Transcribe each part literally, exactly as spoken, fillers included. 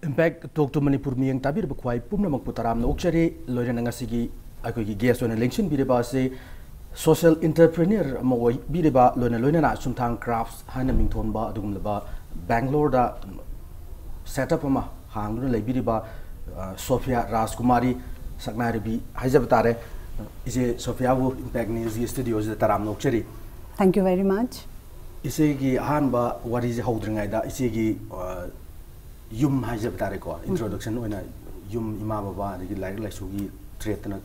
Impact Talk to Manipur ꯃꯤꯌꯦꯡ ꯇꯥꯕꯤꯔꯤꯕ ꯈ꯭ꯋꯥꯏ ꯄꯨꯝꯅꯃꯛꯄꯨ ꯇꯔꯥꯝꯅ ꯑꯣꯛꯆꯔꯤ꯫ ꯂꯣꯏꯅꯅ ꯉꯁꯤꯒꯤ ꯑꯩꯈꯣꯏꯒꯤ ꯒꯦꯁ ꯑꯣꯏꯅ ꯂꯦꯡꯁꯤꯟꯕꯤꯔꯤꯕ ꯑꯁꯤ ꯁꯣꯁꯤꯌꯦꯜ ꯑꯦꯟꯇꯔꯄ꯭ꯔꯦꯅꯔ ꯑꯃ ꯑꯣꯏꯕꯤꯔꯤꯕ, ꯂꯣꯏꯅ ꯂꯣꯏꯅꯅ ꯆꯨꯝꯊꯥꯡ ꯀ꯭ꯔꯥꯐꯁ ꯍꯥꯏꯅ ꯃꯤꯡꯊꯣꯟꯕ ꯑꯗꯨꯒꯨꯝꯂꯕ ꯕꯦꯡꯒ꯭ꯂꯣꯔꯗ ꯁꯦꯠ ꯑꯞ ꯑꯃ ꯍꯥꯡꯗꯨꯅ ꯂꯩꯕꯤꯔꯤꯕ, ꯑ, ꯁꯣꯐꯤꯌꯥ ꯔꯥꯖꯀꯨꯃꯥꯔꯤ ꯁꯛꯅꯥꯏꯔꯕꯤ ꯍꯥꯏꯖꯕ ꯇꯥꯔꯦ꯫ ꯏꯆꯦ ꯁꯣꯐꯤꯌꯥꯕꯨ ꯏꯝꯄꯦꯛ ꯅ꯭ꯌꯨꯁꯀꯤ ꯁ꯭ꯇꯨꯗꯤꯑꯣꯁꯤꯗ ꯇꯔꯥꯝꯅ ꯑꯣꯛꯆꯔꯤ꯫ Thank you very much. ꯏꯆꯦꯒꯤ ꯑꯍꯥꯟꯕ ꯋꯥꯔꯤꯁꯦ ꯍꯧꯗ꯭ꯔꯤꯉꯩꯗ ꯏꯆꯦꯒꯤ, ꯑ, ꯌꯨꯝ ꯍꯥꯏꯖꯕ ꯇꯥꯔꯦꯀꯣ, ꯏꯟꯇ꯭ꯔꯣꯗꯛꯁꯟ ꯑꯣꯏꯅ ꯌꯨꯝ, ꯏꯃꯥ ꯕꯕꯥ ꯑꯗꯒꯤ ꯂꯥꯏꯔꯤꯛ ꯂꯥꯏꯁꯨꯒꯤ ꯊ꯭ꯔꯦꯠꯇꯅ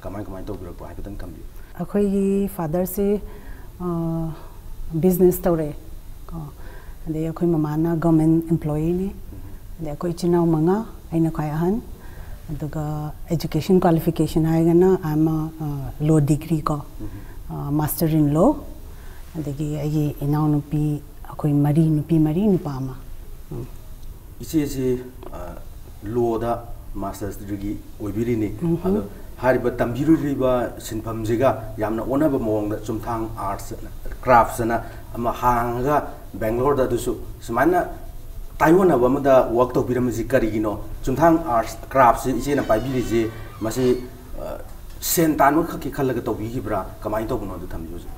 ꯀꯃꯥꯏ ꯀꯃꯥꯏꯅ ꯇꯧꯕꯤꯔꯛꯄ ꯍꯥꯏꯐꯦꯠꯇꯪ ꯊꯝꯕꯤꯌꯨ꯫ ꯑꯩꯈꯣꯏꯒꯤ ꯐꯥꯗꯔꯁꯤ ꯕꯤꯖꯤꯅꯦꯁ ꯇꯧꯔꯛꯑꯦ ꯀꯣ, ꯑꯗꯩ ꯑꯩꯈꯣꯏ ꯃꯃꯥꯅ ꯒꯚꯔꯟꯃꯦꯟ ꯑꯦꯝꯄ꯭ꯂꯣꯌꯤꯅꯤ꯫ ꯑꯗꯩ ꯑꯩꯈꯣꯏ ꯏꯆꯤꯟ ꯏꯅꯥꯎ ꯃꯉꯥ, ꯑꯩꯅ ꯈ꯭ꯋꯥꯏ ꯑꯍꯟ꯫ ꯑꯗꯨꯒ ꯑꯦꯖꯨꯀꯦꯁꯟ ꯀ꯭ꯋꯥꯂꯤꯐꯤꯀꯦꯁꯟ ꯍꯥꯏꯔꯒꯅ I am a, uh, law degree ꯀꯣ, uh, master in law꯫ ꯑꯗꯒꯤ ꯑꯩꯒꯤ ꯏꯅꯥꯎꯅꯨꯄꯤ, ꯑꯩꯈꯣꯏ ꯃꯔꯤ, ꯅꯨꯄꯤ ꯃꯔꯤ, ꯅꯨꯄꯥ ꯑꯃ꯫ ꯎꯝ꯫ ꯏꯆꯦꯁꯤ, ꯑ, ꯂꯣꯗ ꯃꯥꯁꯇꯔꯁ ꯗꯤꯒ꯭ꯔꯤ ꯑꯣꯏꯕꯤꯔꯤꯅꯤ꯫ ꯑꯗꯣ ꯍꯥꯏꯔꯤꯕ ꯇꯝꯕꯤꯔꯨꯔꯤꯕ ꯁꯤꯟꯐꯝꯁꯤꯒ ꯌꯥꯝꯅ ꯑꯣꯟꯅꯕ ꯃꯑꯣꯡꯗ ꯆꯨꯝꯊꯥꯡ ꯑꯥꯔꯠꯁ ꯀ꯭ꯔꯥꯐꯠꯁ ꯑꯅ ꯑꯃ ꯍꯥꯡꯉꯒ ꯕꯦꯡꯒ꯭ꯂꯣꯔꯗ, ꯑꯗꯨꯁꯨ ꯁꯨꯃꯥꯏꯅ ꯇꯥꯏꯑꯣꯟꯅꯕ ꯑꯃꯗ ꯋꯥꯛ ꯇꯧꯕꯤꯔꯝꯃꯤꯁꯤ ꯀꯔꯤꯒꯤꯅꯣ? ꯆꯨꯝꯊꯥꯡ ꯑꯥꯔꯠꯁ ꯀ꯭ꯔꯥꯐꯠꯁꯤ ꯏꯆꯦꯅ ꯄꯥꯏꯕꯤꯔꯤꯁꯤ ꯃꯁꯤ, ꯑ, ꯁꯦꯟ ꯇꯥꯟꯕ ꯈꯛꯀꯤ ꯈꯜꯂꯒ ꯇꯧꯕꯤꯈꯤꯕ꯭ꯔꯥ? ꯀꯃꯥꯏꯅ ꯇꯧꯕꯅꯣ ꯑꯗꯨ ꯊꯝꯕꯤꯌꯨ ꯍꯧꯖꯤꯛ꯫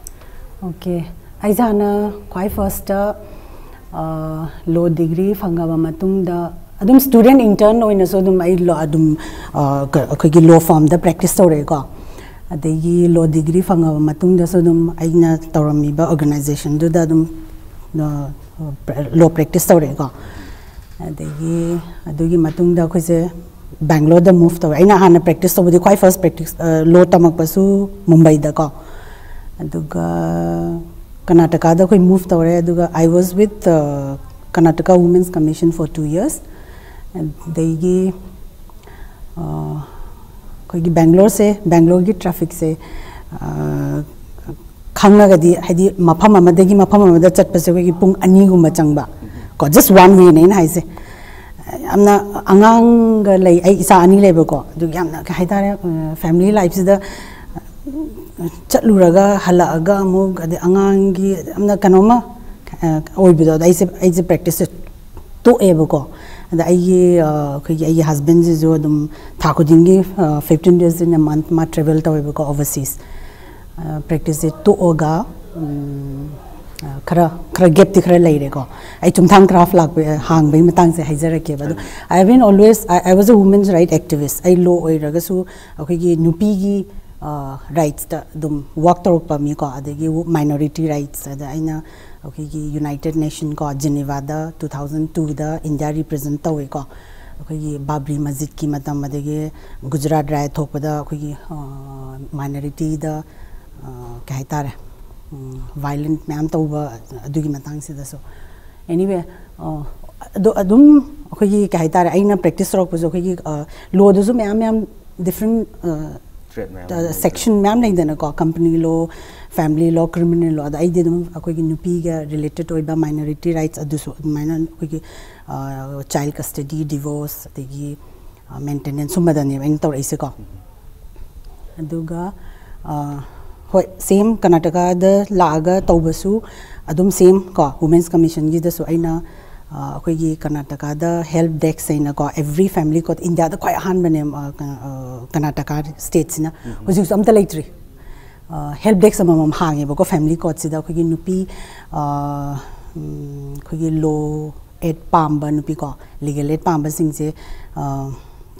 ꯑꯣꯀꯦ, ꯑꯩꯁꯦ ꯍꯥꯟꯅ ꯈ꯭ꯋꯥꯏ ꯐꯥꯔꯁꯇ ꯂꯣ ꯗꯤꯒ꯭ꯔꯤ ꯐꯪꯉꯕ ꯃꯇꯨꯡꯗ ꯑꯗꯨꯝ ꯁ꯭ꯇꯨꯗꯦꯟ ꯏꯟꯇꯔꯟ ꯑꯣꯏꯅꯁꯨ ꯑꯗꯨꯝ ꯑꯩ ꯂꯣ ꯑꯗꯨꯝ, ꯑ, ꯀ-, ꯑꯩꯈꯣꯏꯒꯤ ꯂꯣ ꯐꯥꯔꯝꯗ ꯄ꯭ꯔꯦꯛꯇꯤꯁ ꯇꯧꯔꯛꯑꯦꯀꯣ꯫ ꯑꯗꯒꯤ ꯂꯣ ꯗꯤꯒ꯭ꯔꯤ ꯐꯪꯉꯕ ꯃꯇꯨꯡꯗꯁꯨ ꯑꯗꯨꯝ ꯑꯩꯅ ꯇꯧꯔꯝꯃꯤꯕ ꯑꯣꯔꯒꯅꯥꯏꯖꯦꯁꯟꯗꯨꯗ ꯑꯗꯨꯝ, ꯑ, ꯂꯣ ꯄ꯭ꯔꯦꯛꯇꯤꯁ ꯇꯧꯔꯛꯑꯦꯀꯣ꯫ ꯑꯗꯒꯤ ꯑꯗꯨꯒꯤ ꯃꯇꯨꯡꯗ ꯑꯩꯈꯣꯏꯁꯦ ꯕꯦꯡꯒ꯭ꯂꯣꯔꯗ ꯃꯨꯚ ꯇꯧꯋꯦ꯫ ꯑꯩꯅ ꯍꯥꯟꯅ ꯄ꯭ꯔꯦꯛꯇꯤꯁ ꯇꯧꯕꯗꯤ ꯈ꯭ꯋꯥꯏ ꯐꯥꯔꯁ ꯄ꯭ꯔꯦꯛꯇꯤꯁ, ꯑ, ꯂꯣ ꯇꯝꯃꯛꯄꯁꯨ ꯃꯨꯝꯕꯩꯗꯀꯣ꯫ ꯑꯗꯨꯒ ꯀꯔꯅꯥꯇꯀꯥꯗ ꯑꯩꯈꯣꯏ ꯃꯨꯚ ꯇꯧꯔꯦ꯫ ꯑꯗꯨꯒ I was with, uh, Karnataka Women's Commission for two years꯫ ꯑꯗꯒꯤ, ꯑ, ꯑꯩꯈꯣꯏꯒꯤ ꯕꯦꯡꯒ꯭ꯂꯣꯔꯁꯦ, ꯕꯦꯡꯒ꯭ꯂꯣꯔꯒꯤ ꯇ꯭ꯔꯥꯐꯤꯛꯁꯦ, ꯑ, ꯈꯪꯉꯒꯗꯤ, ꯍꯥꯏꯗꯤ ꯃꯐꯝ ꯑꯃꯗꯒꯤ ꯃꯐꯝ ꯑꯃꯗ ꯆꯠꯄꯁꯦ ꯑꯩꯈꯣꯏꯒꯤ ꯄꯨꯡ ꯑꯅꯤꯒꯨꯝꯕ ꯆꯪꯕ ꯀꯣ, just one wayꯅꯦ ꯑꯩꯅ ꯍꯥꯏꯁꯦ꯫ ꯌꯥꯝꯅ ꯑꯉꯥꯡꯒ ꯂꯩ, ꯑꯩ ꯏꯆꯥ ꯑꯅꯤ ꯂꯩꯕꯀꯣ, ꯑꯗꯨ ꯌꯥꯝꯅ ꯀꯩ ꯍꯥꯏꯇꯥꯔꯦ, ꯑ, ꯐꯦꯃꯤꯂꯤ ꯂꯥꯏꯐꯁꯤꯗ ꯆꯠꯂꯨꯔꯒ ꯍꯜꯂꯛꯑꯒ ꯑꯃꯨꯛ ꯑꯗꯩ ꯑꯉꯥꯡꯒꯤ ꯌꯥꯝꯅ ꯀꯩꯅꯣꯝꯃ, ꯑ, ꯑꯣꯏꯕꯗꯣ, ꯑꯗ ꯑꯩꯁꯦ, ꯑꯩꯁꯦ ꯄ꯭ꯔꯦꯛꯇꯤꯁꯁꯦ ꯇꯣꯛꯑꯦꯕꯀꯣ꯫ ꯑꯗ ꯑꯩꯒꯤ ꯑ, ꯑꯩꯈꯣꯏꯒꯤ ꯑꯩꯒꯤ ꯍꯁꯕꯦꯟꯁꯤꯁꯨ ꯑꯗꯨꯝ ꯊꯥ ꯈꯨꯗꯤꯡꯒꯤ fifteen days in a month ꯃꯥ ꯇ꯭ꯔꯦꯚꯦꯜ ꯇꯧꯋꯦꯕꯀꯣ, ꯑꯣꯚꯔꯁꯤꯁ꯫ ꯄ꯭ꯔꯦꯛꯇꯤꯁꯁꯦ ꯇꯣꯛꯑꯒ ꯎꯝ, ꯑ, ꯈꯔ ꯈꯔ ꯒꯦꯞꯇꯤ ꯈꯔ ꯂꯩꯔꯦꯀꯣ꯫ ꯑꯩ ꯆꯨꯝꯊꯥꯡ ꯀ꯭ꯔꯥꯐ ꯂꯥꯛꯄ ꯍꯥꯡꯕꯒꯤ ꯃꯇꯥꯡꯁꯦ ꯍꯥꯏꯖꯔꯛꯀꯦꯕ꯫ ꯑꯗꯣ I have been always, I, I was a women's right activist. ꯑꯩ ꯂꯣ ꯑꯣꯏꯔꯒꯁꯨ ꯑꯩꯈꯣꯏꯒꯤ ꯅꯨꯄꯤꯒꯤ ꯔꯥꯏꯠꯁꯇ ꯑꯗꯨꯝ ꯋꯥꯛ ꯇꯧꯔꯛꯄ ꯃꯤꯀꯣ, ꯑꯗꯒꯤ ꯃꯥꯏꯅꯣꯔꯤꯇꯤ ꯔꯥꯏꯠꯁ, ꯑꯗ ꯑꯩꯅ ꯑꯩꯈꯣꯏꯒꯤ ꯌꯨꯅꯥꯏꯇꯦꯠ ꯅꯦꯁꯟ ꯀꯣ, ꯖꯤꯅꯤꯚꯥꯗ ꯇꯨ ꯊꯥꯎꯖꯟ ꯇꯨꯗ ꯏꯟꯗꯤꯌꯥ ꯔꯤꯄ꯭ꯔꯖꯦꯟ ꯇꯧꯋꯦꯀꯣ꯫ ꯑꯩꯈꯣꯏꯒꯤ ꯕꯥꯕ꯭ꯔꯤ ꯃꯁꯖꯤꯗꯀꯤ ꯃꯇꯝ, ꯑꯗꯒꯤ ꯒꯨꯖꯔꯥꯠ ꯔꯥꯏꯠ ꯊꯣꯛꯄꯗ ꯑꯩꯈꯣꯏꯒꯤ ꯃꯥꯏꯅꯣꯔꯤꯇꯤꯗ ꯀꯩ ꯍꯥꯏꯇꯥꯔꯦ, ꯚꯥꯏꯂꯦꯟ ꯃꯌꯥꯝ ꯇꯧꯕ ꯑꯗꯨꯒꯤ ꯃꯇꯥꯡꯁꯤꯗꯁꯨ꯫ ꯑꯦꯅꯤꯋꯦ, ꯑꯗꯣ ꯑꯗꯨꯝ ꯑꯩꯈꯣꯏꯒꯤ ꯀꯩ ꯍꯥꯏꯇꯥꯔꯦ, ꯑꯩꯅ ꯄ꯭ꯔꯦꯛꯇꯤꯁ ꯇꯧꯔꯛꯄꯁꯨ ꯑꯩꯈꯣꯏꯒꯤ ꯂꯣꯗꯁꯨ ꯃꯌꯥꯝ ꯃꯌꯥꯝ ꯗꯤꯐ꯭ꯔꯦꯟ ꯊ꯭ꯔꯦꯠ ꯃꯌꯥꯝ ꯁꯦꯛꯁꯟ ꯃꯌꯥꯝ ꯂꯩꯗꯅꯀꯣ, ꯀꯝꯄꯅꯤ ꯂꯣ, ꯐꯦꯃꯤꯂꯤ ꯂꯣ, ꯀ꯭ꯔꯤꯃꯤꯅꯦꯜ ꯂꯣ꯫ ꯑꯗ ꯑꯩꯗꯤ ꯑꯗꯨꯝ ꯑꯩꯈꯣꯏꯒꯤ ꯅꯨꯄꯤꯒ ꯔꯤꯂꯦꯇꯦꯠ ꯑꯣꯏꯕ ꯃꯥꯏꯅꯣꯔꯤꯇꯤ ꯔꯥꯏꯠꯁ ꯑꯗꯨꯁꯨ ꯑꯗꯨꯃꯥꯏꯅ ꯑꯩꯈꯣꯏꯒꯤ ꯆꯥꯏꯜ ꯀꯁꯇꯗꯤ, ꯗꯤꯚꯣꯔꯁ, ꯑꯗꯒꯤ ꯃꯦꯟꯇꯦꯅꯦꯟꯁ ꯁꯨꯝꯕꯗꯅꯦꯕ ꯑꯩꯅ ꯇꯧꯔꯛꯏꯁꯦꯀꯣ꯫ ꯑꯗꯨꯒ ꯍꯣꯏ, ꯁꯦꯝ ꯀꯔꯅꯥꯇꯀꯥꯗ ꯂꯥꯛꯑꯒ ꯇꯧꯕꯁꯨ ꯑꯗꯨꯝ ꯁꯦꯝ ꯀꯣ, ꯋꯨꯃꯦꯟꯁ ꯀꯃꯤꯁꯟꯒꯤꯗꯁꯨ ꯑꯩꯅ ꯑꯩꯈꯣꯏꯒꯤ ꯀꯔꯅꯥꯇꯀꯥꯗ ꯍꯦꯜꯞ ꯗꯦꯛꯁ ꯍꯥꯏꯅꯀꯣ, ꯑꯦꯚ꯭ꯔꯤ ꯐꯦꯃꯤꯂꯤ ꯀꯣꯔꯠ ꯏꯟꯗꯤꯌꯥꯗ ꯈ꯭ꯋꯥꯏ ꯑꯍꯥꯟꯕꯅꯦ ꯀꯔꯅꯥꯇꯀꯥ ꯁ꯭ꯇꯦꯠꯁꯤꯅ꯫ ꯍꯧꯖꯤꯛꯁꯨ ꯑꯝꯇ ꯂꯩꯇ꯭ꯔꯤ꯫ ꯍꯦꯜꯞ ꯗꯦꯛꯁ ꯑꯃꯃꯝ ꯍꯥꯡꯉꯦꯕꯀꯣ ꯐꯦꯃꯤꯂꯤ ꯀꯣꯔꯠꯁꯤꯗ꯫ ꯑꯩꯈꯣꯏꯒꯤ ꯅꯨꯄꯤ ꯑꯩꯈꯣꯏꯒꯤ ꯂꯣ ꯑꯦꯗ ꯄꯥꯝꯕ ꯅꯨꯄꯤꯀꯣ, ꯂꯤꯒꯦꯜ ꯑꯦꯗ ꯄꯥꯝꯕꯁꯤꯡꯁꯦ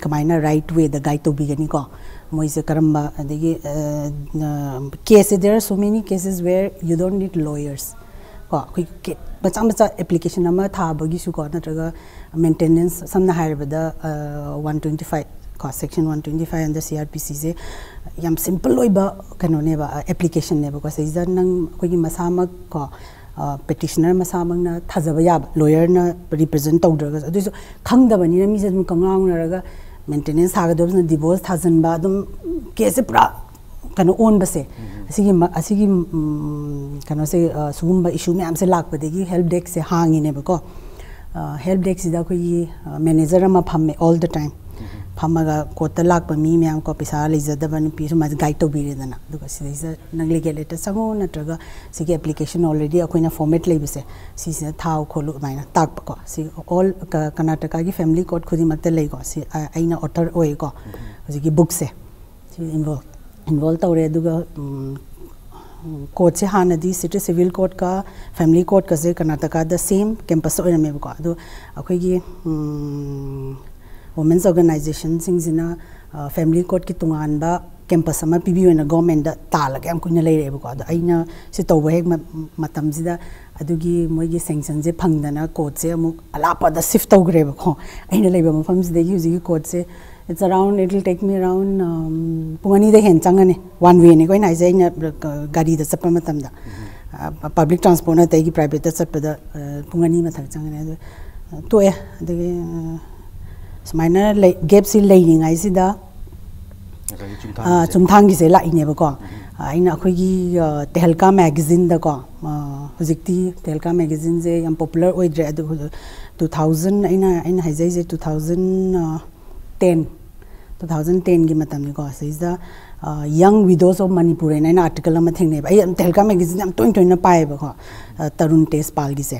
ꯀꯃꯥꯏꯅ ꯔꯥꯏꯠ ꯋꯦꯗ ꯒꯥꯏꯗ ꯇꯧꯕꯤꯒꯅꯤꯀꯣ, ꯃꯣꯏꯁꯦ ꯀꯔꯝꯕ, ꯑꯗꯒꯤ ꯀꯦꯁꯁꯦ, there are so many cases where you don't need lawyers ꯀꯣ꯫ ꯑꯩꯈꯣꯏ ꯃꯆꯥ ꯃꯆꯥ ꯑꯦꯄ꯭ꯂꯤꯀꯦꯁꯟ ꯑꯃ ꯊꯥꯕꯒꯤꯁꯨꯀꯣ, ꯅꯠꯇ꯭ꯔꯒ ꯃꯦꯟꯇꯦꯅꯦꯟꯁ, ꯁꯝꯅ ꯍꯥꯏꯔꯕꯗ ꯋꯥꯟ ꯇ꯭ꯋꯦꯟꯇꯤ ꯐꯥꯏꯚ ꯀꯣ, section one twenty five under C R P ꯁꯤꯁꯦ ꯌꯥꯝ ꯁꯤꯝꯄꯜ ꯑꯣꯏꯕ ꯀꯩꯅꯣꯅꯦꯕ, ꯑꯦꯄ꯭ꯂꯤꯀꯦꯁꯟꯅꯦꯕꯀꯣ꯫ ꯁꯤꯗꯩꯁꯤꯗ ꯅꯪ ꯑꯩꯈꯣꯏꯒꯤ ꯃꯁꯥꯃꯛ ꯀꯣ, ꯄꯦꯇꯤꯁꯅꯔ ꯃꯁꯥꯃꯛꯅ ꯊꯥꯖꯕ ꯌꯥꯕ, ꯂꯣꯌꯔꯅ ꯔꯤꯄ꯭ꯔꯖꯦꯟ ꯇꯧꯗ꯭ꯔꯒꯁꯨ, ꯑꯗꯨꯏꯁꯨ ꯈꯪꯗꯕꯅꯤꯅ ꯃꯤꯁꯦ ꯑꯗꯨꯝ ꯀꯪꯉꯥꯎꯅꯔꯒ ꯃꯦꯟꯇꯦꯅꯦꯟꯁ ꯊꯥꯒꯗꯕꯁꯤꯅ ꯗꯤꯚꯣꯔꯁ ꯊꯥꯖꯤꯟꯕ, ꯑꯗꯨꯝ ꯀꯦꯁꯁꯦ ꯄꯨꯔꯥ ꯀꯩꯅꯣ ꯑꯣꯟꯕꯁꯦ, ꯑꯁꯤꯒꯤ ꯑꯁꯤꯒꯤ ꯀꯩꯅꯣꯁꯦ, ꯁꯤꯒꯨꯝꯕ ꯏꯁꯨ ꯃꯌꯥꯝꯁꯦ ꯂꯥꯛꯄꯗꯒꯤ ꯍꯦꯜꯞ ꯗꯦꯛꯁꯦ ꯍꯥꯡꯉꯤꯅꯦꯕꯀꯣ꯫ ꯍꯦꯜꯞ ꯗꯦꯛꯁꯤꯗ ꯑꯩꯈꯣꯏꯒꯤ ꯃꯦꯅꯦꯖꯔ ꯑꯃ ꯐꯝꯃꯦ all the time꯫ ꯐꯝꯃꯒ ꯀꯣꯔꯠꯇ ꯂꯥꯛꯄ ꯃꯤ ꯃꯌꯥꯝ ꯀꯣ, ꯄꯩꯁꯥ ꯂꯩꯖꯗꯕ ꯅꯨꯄꯤ ꯁꯨꯃꯥꯏꯅ ꯒꯥꯏꯗ ꯇꯧꯕꯤꯔꯦꯗꯅ꯫ ꯑꯗꯨꯒ ꯁꯤꯗꯩꯁꯤꯗ ꯅꯪ ꯂꯤꯒꯦꯜ ꯑꯦꯗꯇ ꯆꯪꯉꯣ, ꯅꯠꯇ꯭ꯔꯒ ꯁꯤꯒꯤ ꯑꯦꯄ꯭ꯂꯤꯀꯦꯁꯟ ꯑꯣꯜꯔꯦꯗꯤ ꯑꯩꯈꯣꯏꯅ ꯐꯣꯔꯃꯦꯠ ꯂꯩꯕꯁꯦ ꯁꯤꯁꯤꯅ ꯊꯥꯎ ꯈꯣꯠꯂꯨ ꯑꯗꯨꯃꯥꯏꯅ ꯇꯥꯛꯄꯀꯣ꯫ ꯁꯤ ꯑꯣꯜ ꯀꯔꯅꯥꯇꯀꯥꯒꯤ ꯐꯦꯃꯤꯂꯤ ꯀꯣꯔꯠ ꯈꯨꯗꯤꯡꯃꯛꯇ ꯂꯩꯀꯣ꯫ ꯁꯤ ꯑꯩꯅ ꯑꯣꯊꯔ ꯑꯣꯏꯌꯦꯀꯣ꯫ ꯍꯧꯖꯤꯛꯀꯤ ꯕꯨꯛꯁꯦ ꯁꯤ ꯏꯟꯚꯣꯜ ꯏꯟꯚꯣꯜ ꯇꯧꯔꯦ꯫ ꯑꯗꯨꯒ ꯀꯣꯔꯠꯁꯦ ꯍꯥꯟꯅꯗꯤ ꯁꯤꯇꯤ ꯁꯤꯚꯤꯜ ꯀꯣꯔꯠꯀ ꯐꯦꯃꯤꯂꯤ ꯀꯣꯔꯠꯀꯁꯦ ꯀꯔꯅꯥꯇꯀꯥꯗ ꯁꯦꯝ ꯀꯦꯝꯄꯁꯇ ꯑꯣꯏꯔꯝꯃꯦꯕꯀꯣ꯫ ꯑꯗꯣ ꯑꯩꯈꯣꯏꯒꯤ ꯋꯨꯃꯦꯟꯁ ꯑꯣꯔꯒꯅꯥꯏꯖꯦꯁꯟꯁꯤꯡꯁꯤꯅ ꯐꯦꯃꯤꯂꯤ ꯀꯣꯔꯠꯀꯤ ꯇꯣꯉꯥꯟꯕ ꯀꯦꯝꯄꯁ ꯑꯃ ꯄꯤꯕꯤꯌꯣꯅ ꯒꯣꯔꯃꯦꯟꯗ ꯇꯥꯜꯂꯒ ꯌꯥꯝ ꯀꯨꯏꯅ ꯂꯩꯔꯛꯑꯦꯕꯀꯣ꯫ ꯑꯗꯣ ꯑꯩꯅ ꯁꯤ ꯇꯧꯕ ꯍꯦꯛ ꯃꯇꯝꯁꯤꯗ ꯑꯗꯨꯒꯤ ꯃꯣꯏꯒꯤ ꯁꯦꯡꯁꯟꯁꯦ ꯐꯪꯗꯅ ꯀꯣꯔꯠꯁꯦ ꯑꯃꯨꯛ ꯑꯂꯥꯞꯄꯗ ꯁꯤꯐ ꯇꯧꯈ꯭ꯔꯦꯕꯀꯣ꯫ ꯑꯩꯅ ꯂꯩꯕ ꯃꯐꯝꯁꯤꯗꯒꯤ ꯍꯧꯖꯤꯛꯀꯤ ꯀꯣꯔꯠꯁꯦ, it's around, it will take me around, ꯄꯨꯡ ꯑꯅꯤꯗ ꯍꯦꯟꯅ ꯆꯪꯉꯅꯤ꯫ ꯋꯥꯟ ꯋꯦꯅꯤꯀꯣ ꯑꯩꯅ ꯍꯥꯏꯁꯦ꯫ ꯑꯩꯅ ꯒꯥꯔꯤꯗ ꯆꯠꯄ ꯃꯇꯝꯗ, ꯄꯕ꯭ꯂꯤꯛ ꯇ꯭ꯔꯥꯟꯁꯄꯣꯔꯠ ꯅꯠꯇꯦ, ꯑꯩꯒꯤ ꯄ꯭ꯔꯥꯏꯚꯦꯠꯇ ꯆꯠꯄꯗ ꯄꯨꯡ ꯑꯅꯤ ꯃꯊꯛ ꯆꯪꯉꯅꯤ꯫ ꯑꯗꯨ ꯇꯣꯛꯑꯦ꯫ ꯑꯗꯒꯤ ꯁꯨꯃꯥꯏꯅ ꯂꯩ, ꯒꯦꯞꯁꯤ ꯂꯩꯔꯤꯉꯩꯁꯤꯗ ꯆꯨꯝꯊꯥꯡꯒꯤꯁꯦ ꯂꯥꯛꯏꯅꯦꯕꯀꯣ꯫ ꯑꯩꯅ ꯑꯩꯈꯣꯏꯒꯤ ꯇꯦꯍꯜꯀꯥ ꯃꯦꯒꯥꯖꯤꯟꯗꯀꯣ, ꯍꯧꯖꯤꯛꯇꯤ ꯇꯦꯍꯜꯀꯥ ꯃꯦꯒꯥꯖꯤꯟꯁꯦ ꯌꯥꯝ ꯄꯣꯄꯨꯂꯔ ꯑꯣꯏꯗ꯭ꯔꯦ꯫ ꯑꯗꯨ ꯇꯨ ꯊꯥꯎꯖꯟ, ꯑꯩꯅ ꯑꯩꯅ ꯍꯥꯏꯖꯩꯁꯦ two thousand ten, two thousand ꯇꯦꯟꯒꯤ ꯃꯇꯝꯅꯤꯀꯣ꯫ ꯁꯤꯗꯩꯁꯤꯗ ꯌꯪ ꯋꯤꯗꯣꯁ ꯑꯣꯐ ꯃꯅꯤꯄꯨꯔ ꯍꯥꯏꯅ ꯑꯩꯅ ꯑꯥꯔꯇꯤꯀꯜ ꯑꯃ ꯊꯦꯡꯅꯩꯕ꯫ ꯑꯩ ꯇꯦꯍꯜꯀꯥ ꯃꯦꯒꯥꯖꯤꯟ ꯌꯥꯝ ꯇꯣꯏꯅ ꯇꯣꯏꯅ ꯄꯥꯏꯌꯦꯕꯀꯣ, ꯇꯔꯨꯟ ꯇꯦꯖꯄꯥꯜꯒꯤꯁꯦ꯫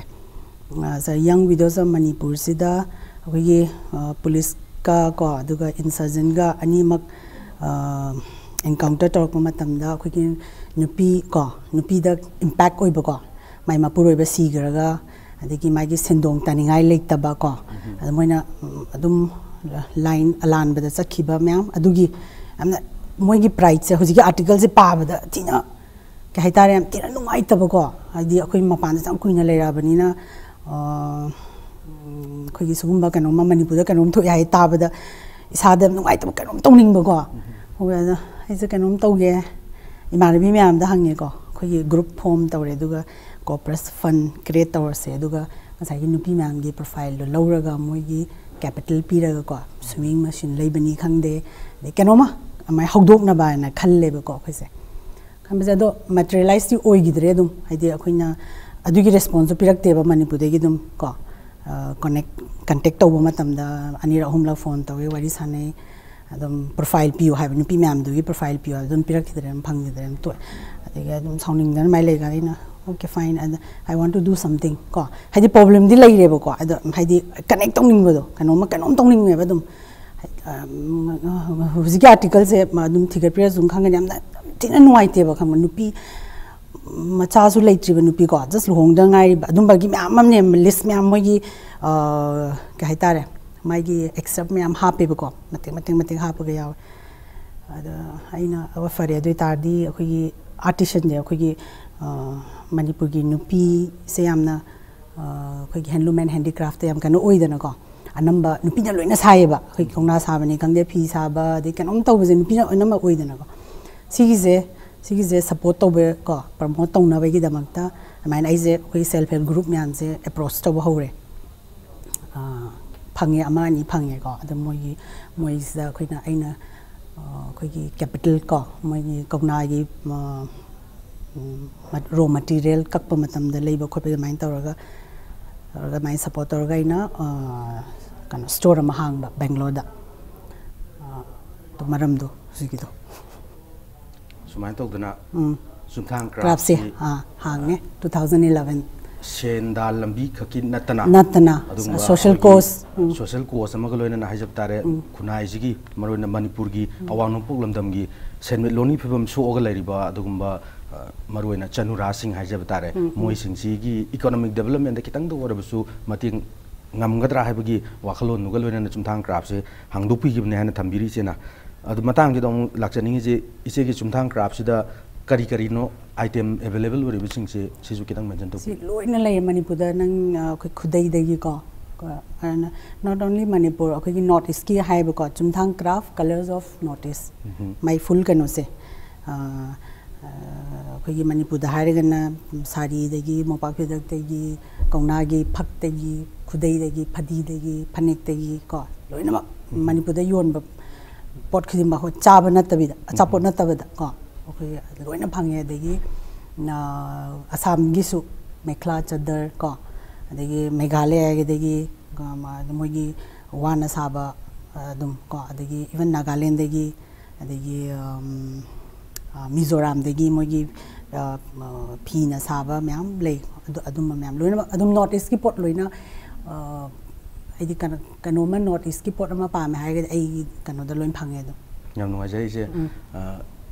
ꯌꯪ ꯋꯤꯗꯣꯁ ꯑꯣꯐ ꯃꯅꯤꯄꯨꯔꯁꯤꯗ ꯑꯩꯈꯣꯏꯒꯤ ꯄꯨꯂꯤꯁꯀ ꯀꯣ, ꯑꯗꯨꯒ ꯏꯟꯁꯔꯖꯦꯟꯒ ꯑꯅꯤꯃꯛ ꯑꯦꯟꯀꯥꯎꯟꯇꯔ ꯇꯧꯔꯛꯄ ꯃꯇꯝꯗ ꯑꯩꯈꯣꯏꯒꯤ ꯅꯨꯄꯤ ꯀꯣ, ꯅꯨꯄꯤꯗ ꯏꯝꯄꯦꯛ ꯑꯣꯏꯕꯀꯣ, ꯃꯥꯏ ꯃꯄꯨꯔꯣꯏꯕ ꯁꯤꯈ꯭ꯔꯒ, ꯑꯗꯒꯤ ꯃꯥꯒꯤ ꯁꯦꯟꯗꯣꯡ ꯇꯥꯅꯤꯡꯉꯥꯏ ꯂꯩꯇꯕ ꯀꯣ, ꯑꯗ ꯃꯣꯏꯅ ꯑꯗꯨꯝ ꯂꯥꯏꯟ ꯑꯂꯥꯟꯕꯗ ꯆꯠꯈꯤꯕ ꯃꯌꯥꯝ ꯑꯗꯨꯒꯤ ꯌꯥꯝꯅ ꯃꯣꯏꯒꯤ ꯄ꯭ꯔꯥꯏꯠꯁꯦ ꯍꯧꯖꯤꯛꯀꯤ ꯑꯥꯔꯇꯤꯀꯜꯁꯦ ꯄꯥꯕꯗ ꯊꯤꯅ, ꯀꯩ ꯍꯥꯏꯇꯥꯔꯦ, ꯌꯥꯝ ꯊꯤꯅ ꯅꯨꯡꯉꯥꯏꯇꯕꯀꯣ꯫ ꯍꯥꯏꯗꯤ ꯑꯩꯈꯣꯏ ꯃꯄꯥꯟꯗꯁꯨ ꯌꯥꯝ ꯀꯨꯏꯅ ꯂꯩꯔꯛꯑꯕꯅꯤꯅ, ꯑꯩꯈꯣꯏꯒꯤ ꯁꯤꯒꯨꯝꯕ ꯀꯩꯅꯣꯝꯃ ꯃꯅꯤꯄꯨꯔꯗ ꯀꯩꯅꯣꯝ ꯊꯣꯛꯑꯦ ꯍꯥꯏ ꯇꯥꯕꯗ ꯏꯁꯥꯗ ꯌꯥꯝ ꯅꯨꯡꯉꯥꯏꯇꯕ ꯀꯩꯅꯣꯝ ꯇꯧꯅꯤꯡꯕꯀꯣ꯫ ꯍꯣꯏ, ꯑꯗꯣ ꯑꯩꯁꯦ ꯀꯩꯅꯣꯝ ꯇꯧꯒꯦ, ꯏꯃꯥꯟꯅꯕꯤ ꯃꯌꯥꯝꯗ ꯍꯪꯉꯦꯀꯣ꯫ ꯑꯩꯈꯣꯏꯒꯤ ꯒ꯭ꯔꯨꯞ ꯐꯣꯝ ꯇꯧꯔꯦ, ꯑꯗꯨꯒ ꯀꯣꯔꯄꯁ ꯐꯟ ꯀ꯭ꯔꯤꯌꯦꯠ ꯇꯧꯔꯁꯦ, ꯑꯗꯨꯒ ꯉꯁꯥꯏꯒꯤ ꯅꯨꯄꯤ ꯃꯌꯥꯝꯒꯤ ꯄ꯭ꯔꯣꯐꯥꯏꯜꯗꯣ ꯂꯧꯔꯒ ꯃꯣꯏꯒꯤ ꯀꯦꯄꯤꯇꯦꯜ ꯄꯤꯔꯒꯀꯣ, ꯁ꯭ꯋꯤꯃꯤꯡ ꯃꯦꯆꯤꯟ ꯂꯩꯕꯅꯤ ꯈꯪꯗꯦ, ꯑꯗꯩ ꯀꯩꯅꯣꯝꯃ ꯑꯗꯨꯃꯥꯏꯅ ꯍꯧꯗꯣꯛꯅꯕ ꯍꯥꯏꯅ ꯈꯜꯂꯦꯕꯀꯣ ꯑꯩꯈꯣꯏꯁꯦ꯫ ꯈꯟꯕꯁꯦ ꯑꯗꯣ ꯃꯦꯇꯔꯤꯌꯦꯂꯥꯏꯁꯇꯤ ꯑꯣꯏꯈꯤꯗ꯭ꯔꯦ꯫ ꯑꯗꯨꯝ ꯍꯥꯏꯗꯤ ꯑꯩꯈꯣꯏꯅ ꯑꯗꯨꯒꯤ ꯔꯦꯁꯄꯣꯟꯁꯁꯨ ꯄꯤꯔꯛꯇꯦꯕ ꯃꯅꯤꯄꯨꯔꯗꯒꯤ ꯑꯗꯨꯝ ꯀꯣ꯫ ꯀꯣꯟꯇꯦꯛ ꯀꯟꯇꯦꯛ ꯇꯧꯕ ꯃꯇꯝꯗ ꯑꯅꯤꯔꯛ ꯑꯍꯨꯝꯂꯛ ꯐꯣꯟ ꯇꯧꯋꯤ, ꯋꯥꯔꯤ ꯁꯥꯟꯅꯩ꯫ ꯑꯗꯨꯝ ꯄ꯭ꯔꯣꯐꯥꯏꯜ ꯄꯤꯌꯨ ꯍꯥꯏꯕ, ꯅꯨꯄꯤ ꯃꯌꯥꯝꯗꯨꯒꯤ ꯄ꯭ꯔꯣꯐꯥꯏꯜ ꯄꯤꯌꯨ ꯍꯥꯏꯕ, ꯑꯗꯨꯝ ꯄꯤꯔꯛꯈꯤꯗ꯭ꯔꯦ, ꯑꯗꯨꯝ ꯐꯪꯈꯤꯗ꯭ꯔꯦ, ꯑꯗꯨꯝ ꯇꯣꯛꯑꯦ꯫ ꯑꯗꯒꯤ ꯑꯗꯨꯝ ꯁꯥꯎꯅꯤꯡꯗꯅ ꯑꯗꯨꯃꯥꯏꯅ ꯂꯩꯀꯥꯟꯗ ꯑꯩꯅ, "Okay, fine, ꯑꯗ I want to do something" ꯀꯣ, ꯍꯥꯏꯗꯤ ꯄ꯭ꯔꯣꯕ꯭ꯂꯦꯝꯗꯤ ꯂꯩꯔꯦꯕꯀꯣ, ꯑꯗꯣ ꯍꯥꯏꯗꯤ ꯀꯅꯦꯛ ꯇꯧꯅꯤꯡꯕꯗꯣ, ꯀꯩꯅꯣꯝꯃ ꯀꯩꯅꯣꯝ ꯇꯧꯅꯤꯡꯉꯦꯕ ꯑꯗꯨꯝ꯫ ꯍꯧꯖꯤꯛꯀꯤ ꯑꯥꯔꯇꯤꯀꯜꯁꯦ ꯑꯗꯨꯝ ꯊꯤꯒꯠꯄꯤꯔꯁꯨ ꯑꯗꯨꯝ ꯈꯪꯒꯅꯤ, ꯌꯥꯝꯅ ꯊꯤꯅ ꯅꯨꯡꯉꯥꯏꯇꯦꯕ, ꯈꯪꯕ? ꯅꯨꯄꯤ ꯃꯆꯥꯁꯨ ꯂꯩꯇ꯭ꯔꯤꯕ ꯅꯨꯄꯤꯀꯣ, ꯖꯁ ꯂꯨꯍꯣꯡꯗ ꯉꯥꯏꯔꯤꯕ, ꯑꯗꯨꯝꯕꯒꯤ ꯃꯌꯥꯝ ꯑꯃꯅꯦ, ꯂꯤꯁ ꯃꯌꯥꯝ, ꯃꯣꯏꯒꯤ ꯑ, ꯀꯩ ꯍꯥꯏꯇꯥꯔꯦ, ꯃꯥꯒꯤ ꯑꯦꯛꯁꯇ꯭ꯔꯦꯛ ꯃꯌꯥꯝ ꯍꯥꯞꯄꯦꯕꯀꯣ, ꯃꯇꯦꯛ ꯃꯇꯦꯛ ꯃꯇꯦꯛ ꯍꯥꯞꯄꯒ ꯌꯥꯎꯋꯦ꯫ ꯑꯗ ꯑꯩꯅ, "ꯑꯣ, ꯐꯔꯦ, ꯑꯗꯨ ꯑꯣꯏꯇꯥꯔꯗꯤ ꯑꯩꯈꯣꯏꯒꯤ ꯑꯥꯔꯇꯤꯁꯟꯁꯦ, ꯑꯩꯈꯣꯏꯒꯤ ꯑ, ꯃꯅꯤꯄꯨꯔꯒꯤ ꯅꯨꯄꯤꯁꯦ ꯌꯥꯝꯅ ꯑ, ꯑꯩꯈꯣꯏꯒꯤ ꯍꯦꯟꯂꯨꯝ ꯑꯦꯟ ꯍꯦꯟꯗꯤꯀ꯭ꯔꯥꯐꯇ ꯌꯥꯝ ꯀꯩꯅꯣ ꯑꯣꯏꯗꯅꯀꯣ, ꯑꯅꯝꯕ ꯅꯨꯄꯤꯅ ꯂꯣꯏꯅ ꯁꯥꯏꯌꯦꯕ, ꯑꯩꯈꯣꯏꯒꯤ ꯀꯧꯅꯥ ꯁꯥꯕꯅꯤ ꯈꯪꯗꯦ, ꯐꯤ ꯁꯥꯕ, ꯑꯗꯩ ꯀꯩꯅꯣꯝ ꯇꯧꯕꯁꯦ ꯅꯨꯄꯤꯅ ꯑꯅꯝꯕ ꯑꯣꯏꯗꯅꯀꯣ꯫ ꯁꯤꯒꯤꯁꯦ ꯁꯤꯒꯤꯁꯦ ꯁꯞꯄꯣꯔꯠ ꯇꯧꯕ ꯀꯣ, ꯄ꯭ꯔꯃꯣꯠ ꯇꯧꯅꯕꯒꯤꯗꯃꯛꯇ ꯑꯗꯨꯃꯥꯏꯅ ꯑꯩꯁꯦ ꯑꯩꯈꯣꯏꯒꯤ ꯁꯦꯜꯐ ꯍꯦꯜꯞ ꯒ꯭ꯔꯨꯞ ꯃꯌꯥꯝꯁꯦ ꯑꯦꯄ꯭ꯔꯣꯆ ꯇꯧꯕ ꯍꯧꯔꯦ꯫ ꯑ, ꯐꯪꯉꯦ, ꯑꯃ ꯑꯅꯤ ꯐꯪꯉꯦꯀꯣ꯫ ꯑꯗꯣ ꯃꯣꯏꯒꯤ, ꯃꯣꯏꯁꯤꯗ ꯑꯩꯈꯣꯏꯅ, ꯑꯩꯅ ꯑ, ꯑꯩꯈꯣꯏꯒꯤ ꯀꯦꯄꯤꯇꯦꯜ ꯀꯣ, ꯃꯣꯏꯒꯤ ꯀꯧꯅꯥꯒꯤ ꯑ, ꯎꯝ, ꯔꯣ ꯃꯇꯤꯔꯤꯌꯦꯜ ꯀꯛꯄ ꯃꯇꯝꯗ ꯂꯩꯕ ꯈꯣꯠꯄ ꯑꯗꯨꯃꯥꯏꯅ ꯇꯧꯔꯒ, ꯇꯧꯔꯒ ꯑꯗꯨꯃꯥꯏꯅ ꯁꯞꯄꯣꯔꯠ ꯇꯧꯔꯒ ꯑꯩꯅ ꯑ, ꯀꯩꯅꯣ, ꯁ꯭ꯇꯣꯔ ꯑꯃ ꯍꯥꯡꯕ ꯕꯦꯡꯒ꯭ꯂꯣꯔꯗ꯫ ꯑ, ꯑꯗꯨ ꯃꯔꯝꯗꯣ ꯍꯧꯖꯤꯛꯀꯤꯗꯣ꯫ ꯁꯨꯃꯥꯏꯅ ꯇꯧꯗꯅ ꯎꯝ꯫ ꯆꯨꯝꯊꯥꯡ ꯀ꯭ꯔꯥꯐꯁꯦ ꯀ꯭ꯔꯥꯐꯁꯤ ꯑꯥ, ꯍꯥꯡꯉꯦ, two thousand eleven꯫ ꯁꯦꯟꯗꯥꯟ ꯂꯝꯕꯤ ꯈꯛꯀꯤ ꯅꯠꯇꯅ ꯅꯠꯇꯅ, ꯑꯗꯨꯒꯨꯝꯕ social ꯑꯩꯈꯣꯏꯒꯤ cause, ꯎꯝ꯫ ꯁꯣꯁꯦꯜ ꯀꯣꯁ ꯑꯃꯒ ꯂꯣꯏꯅꯅ ꯍꯥꯏꯖꯕ ꯇꯥꯔꯦ, ꯈꯨꯟꯅꯥꯏꯁꯤꯒꯤ, ꯃꯔꯨꯑꯣꯏꯅ ꯃꯅꯤꯄꯨꯔꯒꯤ ꯑꯋꯥꯡ ꯅꯣꯡꯄꯣꯛ ꯂꯝꯗꯝꯒꯤ ꯁꯦꯟꯃꯤꯠꯂꯣꯟꯒꯤ ꯐꯤꯕꯝ ꯁꯣꯛꯑꯒ ꯂꯩꯔꯤꯕ ꯑꯗꯨꯒꯨꯝꯕ, ꯑ, ꯃꯔꯨꯑꯣꯏꯅ ꯆꯅꯨꯔꯥꯁꯤꯡ ꯍꯥꯏꯖꯕ ꯇꯥꯔꯦ, ꯃꯣꯏꯁꯤꯡꯁꯤꯒꯤ ꯏꯀꯣꯅꯣꯃꯤꯛ ꯗꯦꯕꯂꯞꯃꯦꯟꯗ ꯈꯤꯇꯪꯗ ꯑꯣꯏꯔꯕꯁꯨ ꯃꯇꯦꯡ ꯉꯝꯒꯗ꯭ꯔꯥ ꯍꯥꯏꯕꯒꯤ ꯋꯥꯈꯜꯂꯣꯟꯗꯨꯒ ꯂꯣꯏꯅꯅ ꯆꯨꯝꯊꯥꯡ ꯀ꯭ꯔꯥꯐꯁꯦ ꯍꯥꯡꯗꯣꯛꯄꯤꯈꯤꯕꯅꯦ ꯍꯥꯏꯅ ꯊꯝꯕꯤꯔꯤ ꯏꯆꯦꯅ꯫ ꯑꯗꯨ ꯃꯇꯥꯡꯁꯤꯗ ꯑꯃꯨꯛ ꯂꯥꯛꯆꯅꯤꯡꯉꯤꯁꯦ, ꯏꯆꯦꯒꯤ ꯆꯨꯝꯊꯥꯡ ꯀ꯭ꯔꯥꯐꯁꯤꯗ ꯀꯔꯤ ꯀꯔꯤꯅꯣ ꯑꯥꯏꯇꯦꯝ ꯑꯦꯚꯦꯂꯦꯕꯜ ꯑꯣꯏꯔꯤꯕꯁꯤꯡꯁꯦ, ꯁꯤꯁꯨ ꯈꯤꯇꯪ ꯃꯦꯟꯁꯟ ꯁꯤ ꯇꯧꯕꯤꯌꯨ꯫ ꯂꯣꯏꯅ ꯂꯩꯌꯦ ꯃꯅꯤꯄꯨꯔꯗ꯫ ꯅꯪ, ꯑ, ꯑꯩꯈꯣꯏ ꯈꯨꯗꯩꯗꯒꯤꯀꯣ, ꯀꯣ, ꯑꯗꯨꯅ not only ꯃꯅꯤꯄꯨꯔ, ꯑꯩꯈꯣꯏꯒꯤ ꯅꯣꯔꯠ ꯏꯁꯀꯤ ꯍꯥꯏꯕꯀꯣ, ꯆꯨꯝꯊꯥꯡ craft, colours of north east, ꯃꯥꯏ ꯐꯨꯜ ꯀꯩꯅꯣꯁꯦ, ꯑ, ꯑ, ꯑꯩꯈꯣꯏꯒꯤ ꯃꯅꯤꯄꯨꯔꯗ ꯍꯥꯏꯔꯒꯅ ꯁꯥꯔꯤꯗꯒꯤ, ꯃꯣꯝꯄꯥꯛ ꯐꯤꯗꯛꯇꯒꯤ, ꯀꯧꯅꯥꯒꯤ ꯐꯛꯇꯒꯤ, ꯈꯨꯗꯩꯗꯒꯤ, ꯐꯗꯤꯗꯒꯤ, ꯐꯅꯦꯛꯇꯒꯤ ꯀꯣ, ꯂꯣꯏꯅꯃꯛ ꯃꯅꯤꯄꯨꯔꯗ ꯌꯣꯟꯕ ꯄꯣꯠ ꯈꯨꯗꯤꯡꯃꯛ, ꯑꯩꯈꯣꯏ ꯆꯥꯕ ꯅꯠꯇꯕꯤꯗ, ꯑꯆꯥꯄꯣꯠ ꯅꯠꯇꯕꯗ ꯀꯣ, ꯑꯩꯈꯣꯏ ꯂꯣꯏꯅ ꯐꯪꯉꯦ꯫ ꯑꯗꯒꯤ, ꯑ, ꯑꯁꯥꯝꯒꯤꯁꯨ ꯃꯦꯈ꯭ꯂꯥ ꯆꯗꯔ ꯀꯣ, ꯑꯗꯒꯤ ꯃꯦꯘꯥꯂꯌꯒꯤꯗꯒꯤ, ꯑ, ꯃ-, ꯃꯣꯏꯒꯤ ꯋꯥꯅ ꯁꯥꯕ, ꯑ, ꯑꯗꯨꯝ ꯀꯣ, ꯑꯗꯒꯤ even ꯅꯥꯒꯥꯂꯦꯟꯗꯒꯤ, ꯑꯗꯒꯤ, ꯑꯝ, ꯑ, ꯃꯤꯖꯣꯔꯥꯝꯗꯒꯤ ꯃꯣꯏꯒꯤ, ꯑ, ꯑ, ꯐꯤꯅ ꯁꯥꯕ ꯃꯌꯥꯝ ꯂꯩ꯫ ꯑꯗꯨ, ꯑꯗꯨꯝꯕ ꯃꯌꯥꯝ ꯂꯣꯏꯅꯃꯛ ꯑꯗꯨꯝ North Eastꯀꯤ ꯄꯣꯠ ꯂꯣꯏꯅ, ꯑ, ꯑꯩꯗꯤ ꯀꯩꯅꯣ, ꯀꯩꯅꯣꯝꯃ North Eastꯀꯤ ꯄꯣꯠ ꯑꯃ ꯄꯥꯝꯃꯦ ꯍꯥꯏꯔꯒꯗꯤ ꯑꯩ ꯀꯩꯅꯣꯗ ꯂꯣꯏ ꯐꯪꯉꯦ ꯑꯗꯨꯝ꯫ ꯌꯥꯝ ꯅꯨꯡꯉꯥꯏꯖꯩ ꯏꯆꯦ꯫ ꯎꯝ꯫ ꯑ,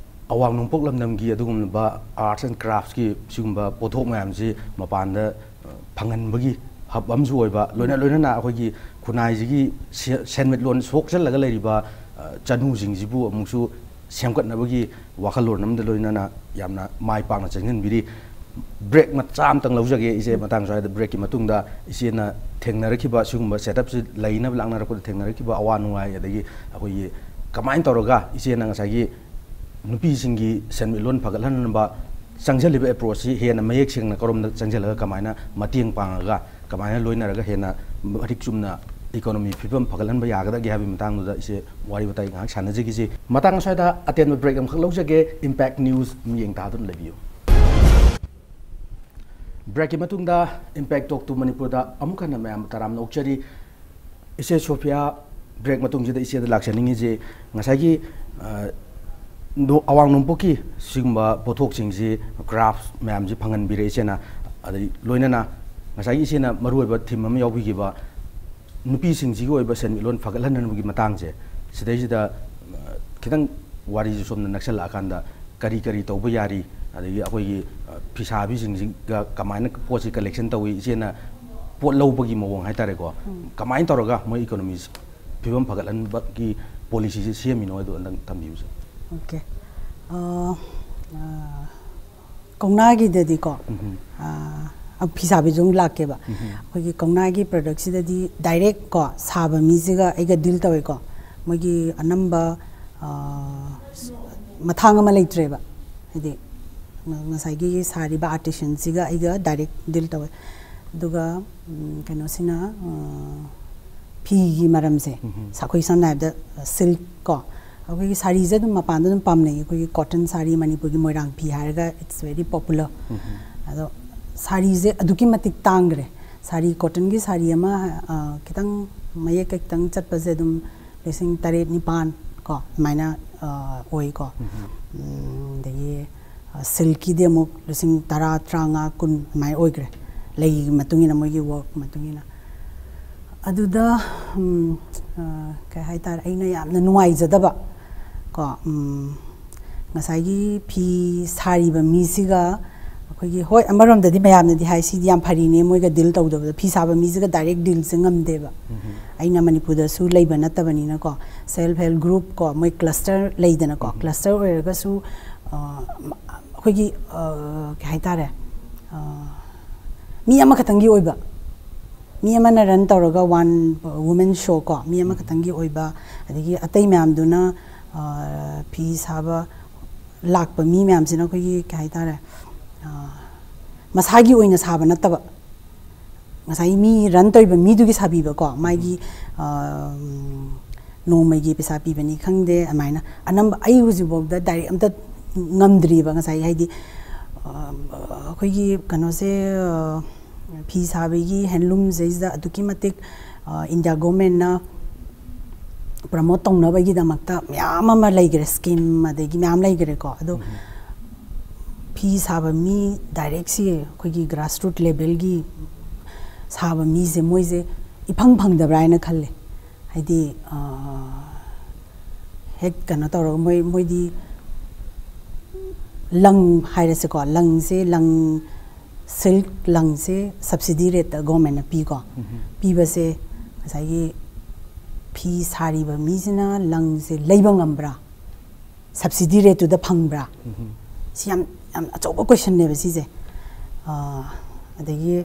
ꯑꯋꯥꯡ ꯅꯣꯡꯄꯣꯛ ꯂꯝꯗꯝꯒꯤ ꯑꯗꯨꯒꯨꯝꯂꯕ arts and craftsꯀꯤ ꯁꯤꯒꯨꯝꯕ ꯄꯣꯠꯊꯣꯛ ꯃꯌꯥꯝꯁꯤ ꯃꯄꯥꯟꯗ, ꯑ, ꯐꯪꯍꯟꯕꯒꯤ hub ꯑꯃꯁꯨ ꯑꯣꯏꯕ, ꯂꯣꯏꯅ, ꯎꯝ꯫ ꯂꯣꯏꯅꯅ ꯑꯩꯈꯣꯏꯒꯤ ꯈꯨꯟꯅꯥꯏꯁꯤꯒꯤ ꯁꯦ-, ꯁꯦꯟꯃꯤꯠꯂꯣꯟ ꯁꯣꯛꯆꯜꯂꯒ ꯂꯩꯔꯤꯕ, ꯑ, ꯆꯅꯨꯁꯤꯡꯁꯤꯕꯨ ꯑꯃꯨꯛꯁꯨ ꯁꯦꯝꯒꯠꯅꯕꯒꯤ ꯋꯥꯈꯜꯂꯣꯟ ꯑꯃꯗ ꯂꯣꯏꯅꯅ ꯌꯥꯝꯅ ꯃꯥꯏ ꯄꯥꯛꯅ ꯆꯪꯁꯤꯟꯕꯤꯔꯤ꯫ Break ꯃꯆꯥ ꯑꯃꯇꯪ ꯂꯧꯖꯒꯦ ꯏꯆꯦ, ꯎꯝ꯫ ꯃꯇꯥꯡ ꯁ꯭ꯋꯥꯏꯗ breakꯀꯤ ꯃꯇꯨꯡꯗ ꯏꯆꯦꯅ ꯊꯦꯡꯅꯔꯛꯈꯤꯕ ꯁꯤꯒꯨꯝꯕ setupꯁꯤ ꯂꯩꯅꯕ ꯂꯥꯛꯅꯔꯛꯄꯗ ꯊꯦꯡꯅꯔꯛꯈꯤꯕ ꯑꯋꯥ ꯅꯨꯡꯉꯥꯏ, ꯑꯗꯒꯤ ꯑꯩꯈꯣꯏꯒꯤ ꯀꯃꯥꯏꯅ ꯇꯧꯔꯒ ꯏꯆꯦꯅ ꯉꯁꯥꯏꯒꯤ ꯅꯨꯄꯤꯁꯤꯡꯒꯤ ꯁꯦꯟꯃꯤꯠꯂꯣꯟ ꯐꯒꯠꯍꯟꯅꯕ ꯆꯪꯁꯤꯜꯂꯤꯕ approachꯁꯤ ꯍꯦꯟꯅ ꯃꯌꯦꯛ ꯁꯦꯡꯅ ꯀꯔꯣꯝꯗ ꯆꯪꯁꯤꯜꯂꯒ ꯀꯃꯥꯏꯅ ꯃꯇꯦꯡ ꯄꯥꯡꯉꯒ, ꯀꯃꯥꯏꯅ ꯂꯣꯏꯅꯔꯒ ꯍꯦꯟꯅ ꯃꯔꯤꯛ ꯆꯨꯝꯅ economy ꯐꯤꯕꯝ ꯐꯒꯠꯍꯟꯕ ꯌꯥꯒꯗꯒꯦ ꯍꯥꯏꯕꯒꯤ ꯃꯇꯥꯡꯗꯨꯗ ꯏꯆꯦ ꯋꯥꯔꯤ ꯋꯥꯇꯥꯏ ꯉꯥꯏꯍꯥꯛ ꯁꯥꯟꯅꯖꯈꯤꯁꯤ꯫ ꯃꯇꯥꯡ ꯑꯁ꯭ꯋꯥꯏꯗ ꯑꯇꯦꯟꯕ break ꯑꯃꯈꯛ ꯂꯧꯖꯒꯦ꯫ Impact News ꯃꯤꯠꯌꯦꯡ ꯇꯥꯗꯨꯅ ꯂꯩꯕꯤꯌꯨ꯫ Breakꯀꯤ ꯃꯇꯨꯡꯗ Impact Talk to ꯃꯅꯤꯄꯨꯔꯗ ꯑꯃꯨꯛ ꯍꯟꯅ ꯃꯌꯥꯝ ꯇꯔꯥꯝꯅ ꯑꯣꯛꯆꯔꯤ꯫ ꯏꯆꯦ ꯁꯣꯐꯤꯌꯥ, break ꯃꯇꯨꯡꯁꯤꯗ ꯏꯆꯦꯗ ꯂꯥꯛꯆꯅꯤꯡꯉꯤꯁꯤ, ꯉꯁꯥꯏꯒꯤ, ꯑ, ꯅꯣ-, ꯑꯋꯥꯡ ꯅꯣꯡꯄꯣꯛꯀꯤ ꯁꯤꯒꯨꯝꯕ ꯄꯣꯠꯊꯣꯛꯁꯤꯡꯁꯤ, craft ꯃꯌꯥꯝꯁꯤ ꯐꯪꯍꯟꯕꯤꯔꯦ ꯏꯆꯦꯅ꯫ ꯑꯗꯩ ꯂꯣꯏꯅꯅ ꯉꯁꯥꯏꯒꯤ ꯏꯆꯦꯅ ꯃꯔꯨꯑꯣꯏꯕ theme ꯑꯃ ꯌꯥꯎꯕꯤꯈꯤꯕ, ꯅꯨꯄꯤꯁꯤꯡꯁꯤꯒꯤ ꯑꯣꯏꯕ ꯁꯦꯟꯃꯤꯠꯂꯣꯟ ꯐꯒꯠꯍꯟꯅꯕꯒꯤ ꯃꯇꯥꯡꯁꯦ, ꯁꯤꯗꯩꯁꯤꯗ, ꯑ, ꯈꯤꯇꯪ ꯋꯥꯔꯤꯁꯦ ꯁꯣꯝꯗ ꯅꯛꯁꯜꯂꯛꯑꯀꯥꯟꯗ ꯀꯔꯤ ꯀꯔꯤ ꯇꯧꯕ ꯌꯥꯔꯤ, ꯑꯗꯒꯤ ꯑꯩꯈꯣꯏꯒꯤ, ꯑ, ꯐꯤꯁꯥꯕꯤꯁꯤꯡꯁꯤꯒ ꯀꯃꯥꯏꯅ ꯄꯣꯠꯁꯤ collection ꯇꯧꯏ, ꯏꯆꯦꯅ ꯄꯣꯠ ꯂꯧꯕꯒꯤ ꯃꯑꯣꯡ ꯍꯥꯏꯇꯥꯔꯦꯀꯣ, ꯎꯝ꯫ ꯀꯃꯥꯏꯅ ꯇꯧꯔꯒ ꯃꯣꯏ economy ꯐꯤꯕꯝ ꯐꯒꯠꯍꯟꯕꯒꯤ policyꯁꯤ ꯁꯦꯝꯃꯤꯅꯣ ꯍꯥꯏꯗꯣ ꯑꯝꯇꯪ ꯊꯝꯕꯤꯌꯨ ꯁꯥꯔ꯫ Okay꯫ ꯑ, ꯑ, ꯀꯧꯅꯥꯒꯤꯗꯗꯤꯀꯣ, ꯎꯝ꯫ ꯑ, ꯑ, ꯐꯤꯁꯥꯕꯤꯁꯨ ꯑꯃꯨꯛ ꯂꯥꯛꯀꯦꯕ꯫ ꯎꯝ꯫ ꯑꯩꯈꯣꯏꯒꯤ ꯀꯧꯅꯥꯒꯤ productꯁꯤꯗꯗꯤ direct ꯀꯣ, ꯁꯥꯕ ꯃꯤꯁꯤꯒ ꯑꯩꯒ deal ꯇꯧꯋꯦꯀꯣ꯫ ꯃꯣꯏꯒꯤ ꯑꯅꯝꯕ, ꯑ, ꯃꯊꯥꯡ ꯑꯃ ꯂꯩꯇ꯭ꯔꯦꯕ꯫ ꯍꯥꯏꯗꯤ, ꯉ-, ꯉꯁꯥꯏꯒꯤ ꯁꯥꯔꯤꯕ artisanꯁꯤꯒ ꯑꯩꯒ direct deal ꯇꯧꯋꯦ꯫ ꯑꯗꯨꯒ, ꯎꯝ, ꯀꯩꯅꯣꯁꯤꯅ, ꯑ, ꯐꯤꯒꯤ ꯃꯔꯝꯁꯦ, ꯎꯝ꯫ ꯁ-, ꯑꯩꯈꯣꯏ ꯁꯝꯅ ꯍꯥꯏꯔꯕꯗ, silk ꯀꯣ, ꯑꯩꯈꯣꯏꯒꯤ ꯁꯥꯔꯤꯁꯦ ꯑꯗꯨꯝ ꯃꯄꯥꯟꯗ ꯑꯗꯨꯝ ꯄꯥꯝꯅꯩ꯫ ꯑꯩꯈꯣꯏꯒꯤ cotton ꯁꯥꯔꯤ, ꯃꯅꯤꯄꯨꯔꯒꯤ ꯃꯣꯏꯔꯥꯡ ꯐꯤ ꯍꯥꯏꯔꯒ it's very popular꯫ ꯎꯝ꯫ ꯑꯗꯣ ꯁꯥꯔꯤꯁꯦ ꯑꯗꯨꯛꯀꯤ ꯃꯇꯤꯛ ꯇꯥꯡꯈ꯭ꯔꯦ꯫ ꯁꯥꯔꯤ, ꯀꯣꯇꯟꯒꯤ ꯁꯥꯔꯤ ꯑꯃ, ꯑ, ꯈꯤꯇꯪ ꯃꯌꯦꯛꯀ ꯈꯤꯇꯪ ꯆꯠꯄꯁꯦ ꯑꯗꯨꯝ ꯂꯤꯁꯤꯡ ꯇꯔꯦꯠ, ꯅꯤꯄꯥꯟ ꯀꯣ, ꯑꯗꯨꯃꯥꯏꯅ, ꯑ, ꯑꯣꯏꯀꯣ꯫ ꯎꯝ, ꯑꯗꯒꯤ, ꯑ, ꯁꯤꯜꯛꯀꯤꯗꯤ ꯑꯃꯨꯛ ꯂꯤꯁꯤꯡ ꯇꯔꯥ, ꯇꯔꯥꯃꯉꯥ, ꯀꯨꯟ ꯑꯗꯨꯃꯥꯏꯅ ꯑꯣꯏꯈ꯭ꯔꯦ, ꯂꯩꯒꯤ ꯃꯇꯨꯡ ꯏꯟꯅ, ꯃꯣꯏꯒꯤ ꯋꯥꯔꯛ ꯃꯇꯨꯡ ꯏꯟꯅ꯫ ꯑꯗꯨꯗ, ꯎꯝ, ꯑ, ꯀꯩ ꯍꯥꯏꯇꯥꯔꯦ, ꯑꯩꯅ ꯌꯥꯝꯅ ꯅꯨꯡꯉꯥꯏꯖꯗꯕ ꯀꯣ, ꯎꯝ, ꯉꯁꯥꯏꯒꯤ ꯐꯤ ꯁꯥꯔꯤꯕ ꯃꯤꯁꯤꯒ ꯑꯩꯈꯣꯏꯒꯤ, ꯍꯣꯏ, ꯑꯃꯔꯣꯝꯗꯗꯤ ꯃꯌꯥꯝꯅꯗꯤ ꯍꯥꯏ, "ꯁꯤꯗꯤ ꯌꯥꯝ ꯐꯔꯤꯅꯦ, ꯃꯣꯏꯒ ꯗꯤꯜ ꯇꯧꯗꯕꯗ", ꯐꯤ ꯁꯥꯕ ꯃꯤꯁꯤꯒ ꯗꯥꯏꯔꯦꯛ ꯗꯤꯜꯁꯦ ꯉꯝꯗꯦꯕ꯫ ꯑꯩꯅ ꯃꯅꯤꯄꯨꯔꯗꯁꯨ ꯂꯩꯕ ꯅꯠꯇꯕꯅꯤꯅꯀꯣ, ꯁꯦꯜꯐ ꯍꯦꯜꯞ ꯒ꯭ꯔꯨꯞ ꯀꯣ, ꯃꯣꯏ ꯀ꯭ꯂꯁꯇꯔ ꯂꯩꯗꯅꯀꯣ, ꯀ꯭ꯂꯁꯇꯔ ꯑꯣꯏꯔꯒꯁꯨ, ꯑ, ꯑꯩꯈꯣꯏꯒꯤ, ꯑ, ꯀꯩ ꯍꯥꯏꯇꯥꯔꯦ, ꯑ, ꯃꯤ ꯑꯃꯈꯛꯇꯪꯒꯤ ꯑꯣꯏꯕ, ꯃꯤ ꯑꯃꯅ ꯔꯟ ꯇꯧꯔꯒ ꯋꯥꯟ ꯋꯨꯃꯦꯟ ꯁꯣ ꯀꯣ, ꯃꯤ ꯑꯃꯈꯛꯇꯪꯒꯤ ꯑꯣꯏꯕ, ꯑꯗꯒꯤ ꯑꯇꯩ ꯃꯌꯥꯝꯗꯨꯅ, ꯑ, ꯐꯤ ꯁꯥꯕ ꯂꯥꯛꯄ ꯃꯤ ꯃꯌꯥꯝꯁꯤꯅ ꯑꯩꯈꯣꯏꯒꯤ ꯀꯩ ꯍꯥꯏꯇꯥꯔꯦ, ꯑ, ꯃꯁꯥꯒꯤ ꯑꯣꯏꯅ ꯁꯥꯕ ꯅꯠꯇꯕ, ꯉꯁꯥꯏꯒꯤ ꯃꯤ ꯔꯟ ꯇꯧꯔꯤꯕ ꯃꯤꯗꯨꯒꯤ ꯁꯥꯕꯤꯕꯀꯣ, ꯃꯥꯒꯤ, ꯑ, ꯅꯣꯡꯃꯒꯤ ꯄꯩꯁꯥ ꯄꯤꯕꯅꯤ ꯈꯪꯗꯦ, ꯑꯗꯨꯃꯥꯏꯅ ꯑꯅꯝꯕ ꯑꯩ ꯍꯧꯖꯤꯛꯐꯥꯎꯗ ꯗꯥꯏꯔꯦꯛ ꯑꯝꯇ ꯉꯝꯗ꯭ꯔꯤꯕ꯫ ꯉꯁꯥꯏ ꯍꯥꯏꯗꯤ, ꯑ, ꯑꯩꯈꯣꯏꯒꯤ ꯀꯩꯅꯣꯁꯦ, ꯑ, ꯐꯤ ꯁꯥꯕꯒꯤ ꯍꯦꯟꯂꯨꯝꯁꯤꯗꯩꯁꯤꯗ ꯑꯗꯨꯛꯀꯤ ꯃꯇꯤꯛ, ꯑ, ꯏꯟꯗꯤꯌꯥ ꯒꯣꯔꯃꯦꯟꯅ ꯄ꯭ꯔꯃꯣꯠ ꯇꯧꯅꯕꯒꯤꯗꯃꯛꯇ ꯃꯌꯥꯝ ꯑꯃ ꯂꯩꯈ꯭ꯔꯦ, ꯁ꯭ꯀꯤꯝ ꯑꯗꯒꯤ ꯃꯌꯥꯝ ꯂꯩꯈ꯭ꯔꯦꯀꯣ꯫ ꯑꯗꯣ ꯐꯤ ꯁꯥꯕ ꯃꯤ ꯗꯥꯏꯔꯦꯛꯁꯤ ꯑꯩꯈꯣꯏꯒꯤ ꯒ꯭ꯔꯥꯁꯔꯨꯠ ꯂꯦꯚꯦꯜꯒꯤ ꯁꯥꯕ ꯃꯤꯁꯦ, ꯃꯣꯏꯁꯦ ꯏꯐꯪ ꯐꯪꯗꯕ꯭ꯔꯥ ꯍꯥꯏꯅ ꯈꯜꯂꯦ꯫ ꯍꯥꯏꯗꯤ, ꯑ, ꯍꯦꯛ ꯀꯩꯅꯣ ꯇꯧꯔꯒ ꯃꯣꯏ, ꯃꯣꯏꯗꯤ ꯂꯪ ꯍꯥꯏꯔꯁꯤꯀꯣ, ꯂꯪꯁꯦ, ꯂꯪ, ꯁꯤꯜꯛ ꯂꯪꯁꯦ ꯁꯕꯁꯤꯗꯤ ꯔꯦꯠꯇ ꯒꯣꯔꯃꯦꯟꯅ ꯄꯤꯀꯣ꯫ ꯄꯤꯕꯁꯦ ꯉꯁꯥꯏꯒꯤ ꯐꯤ ꯁꯥꯔꯤꯕ ꯃꯤꯁꯤꯅ ꯂꯪꯁꯦ ꯂꯩꯕ ꯉꯝꯕ꯭ꯔꯥ? ꯁꯕꯁꯤꯗꯤ ꯔꯦꯠꯇꯨꯗ ꯐꯪꯕ꯭ꯔꯥ? ꯁꯤ ꯌꯥꯝ, ꯌꯥꯝ ꯑꯆꯧꯕ ꯀꯣꯏꯁꯟꯅꯦꯕ ꯁꯤꯁꯦ꯫ ꯑ, ꯑꯗꯒꯤ,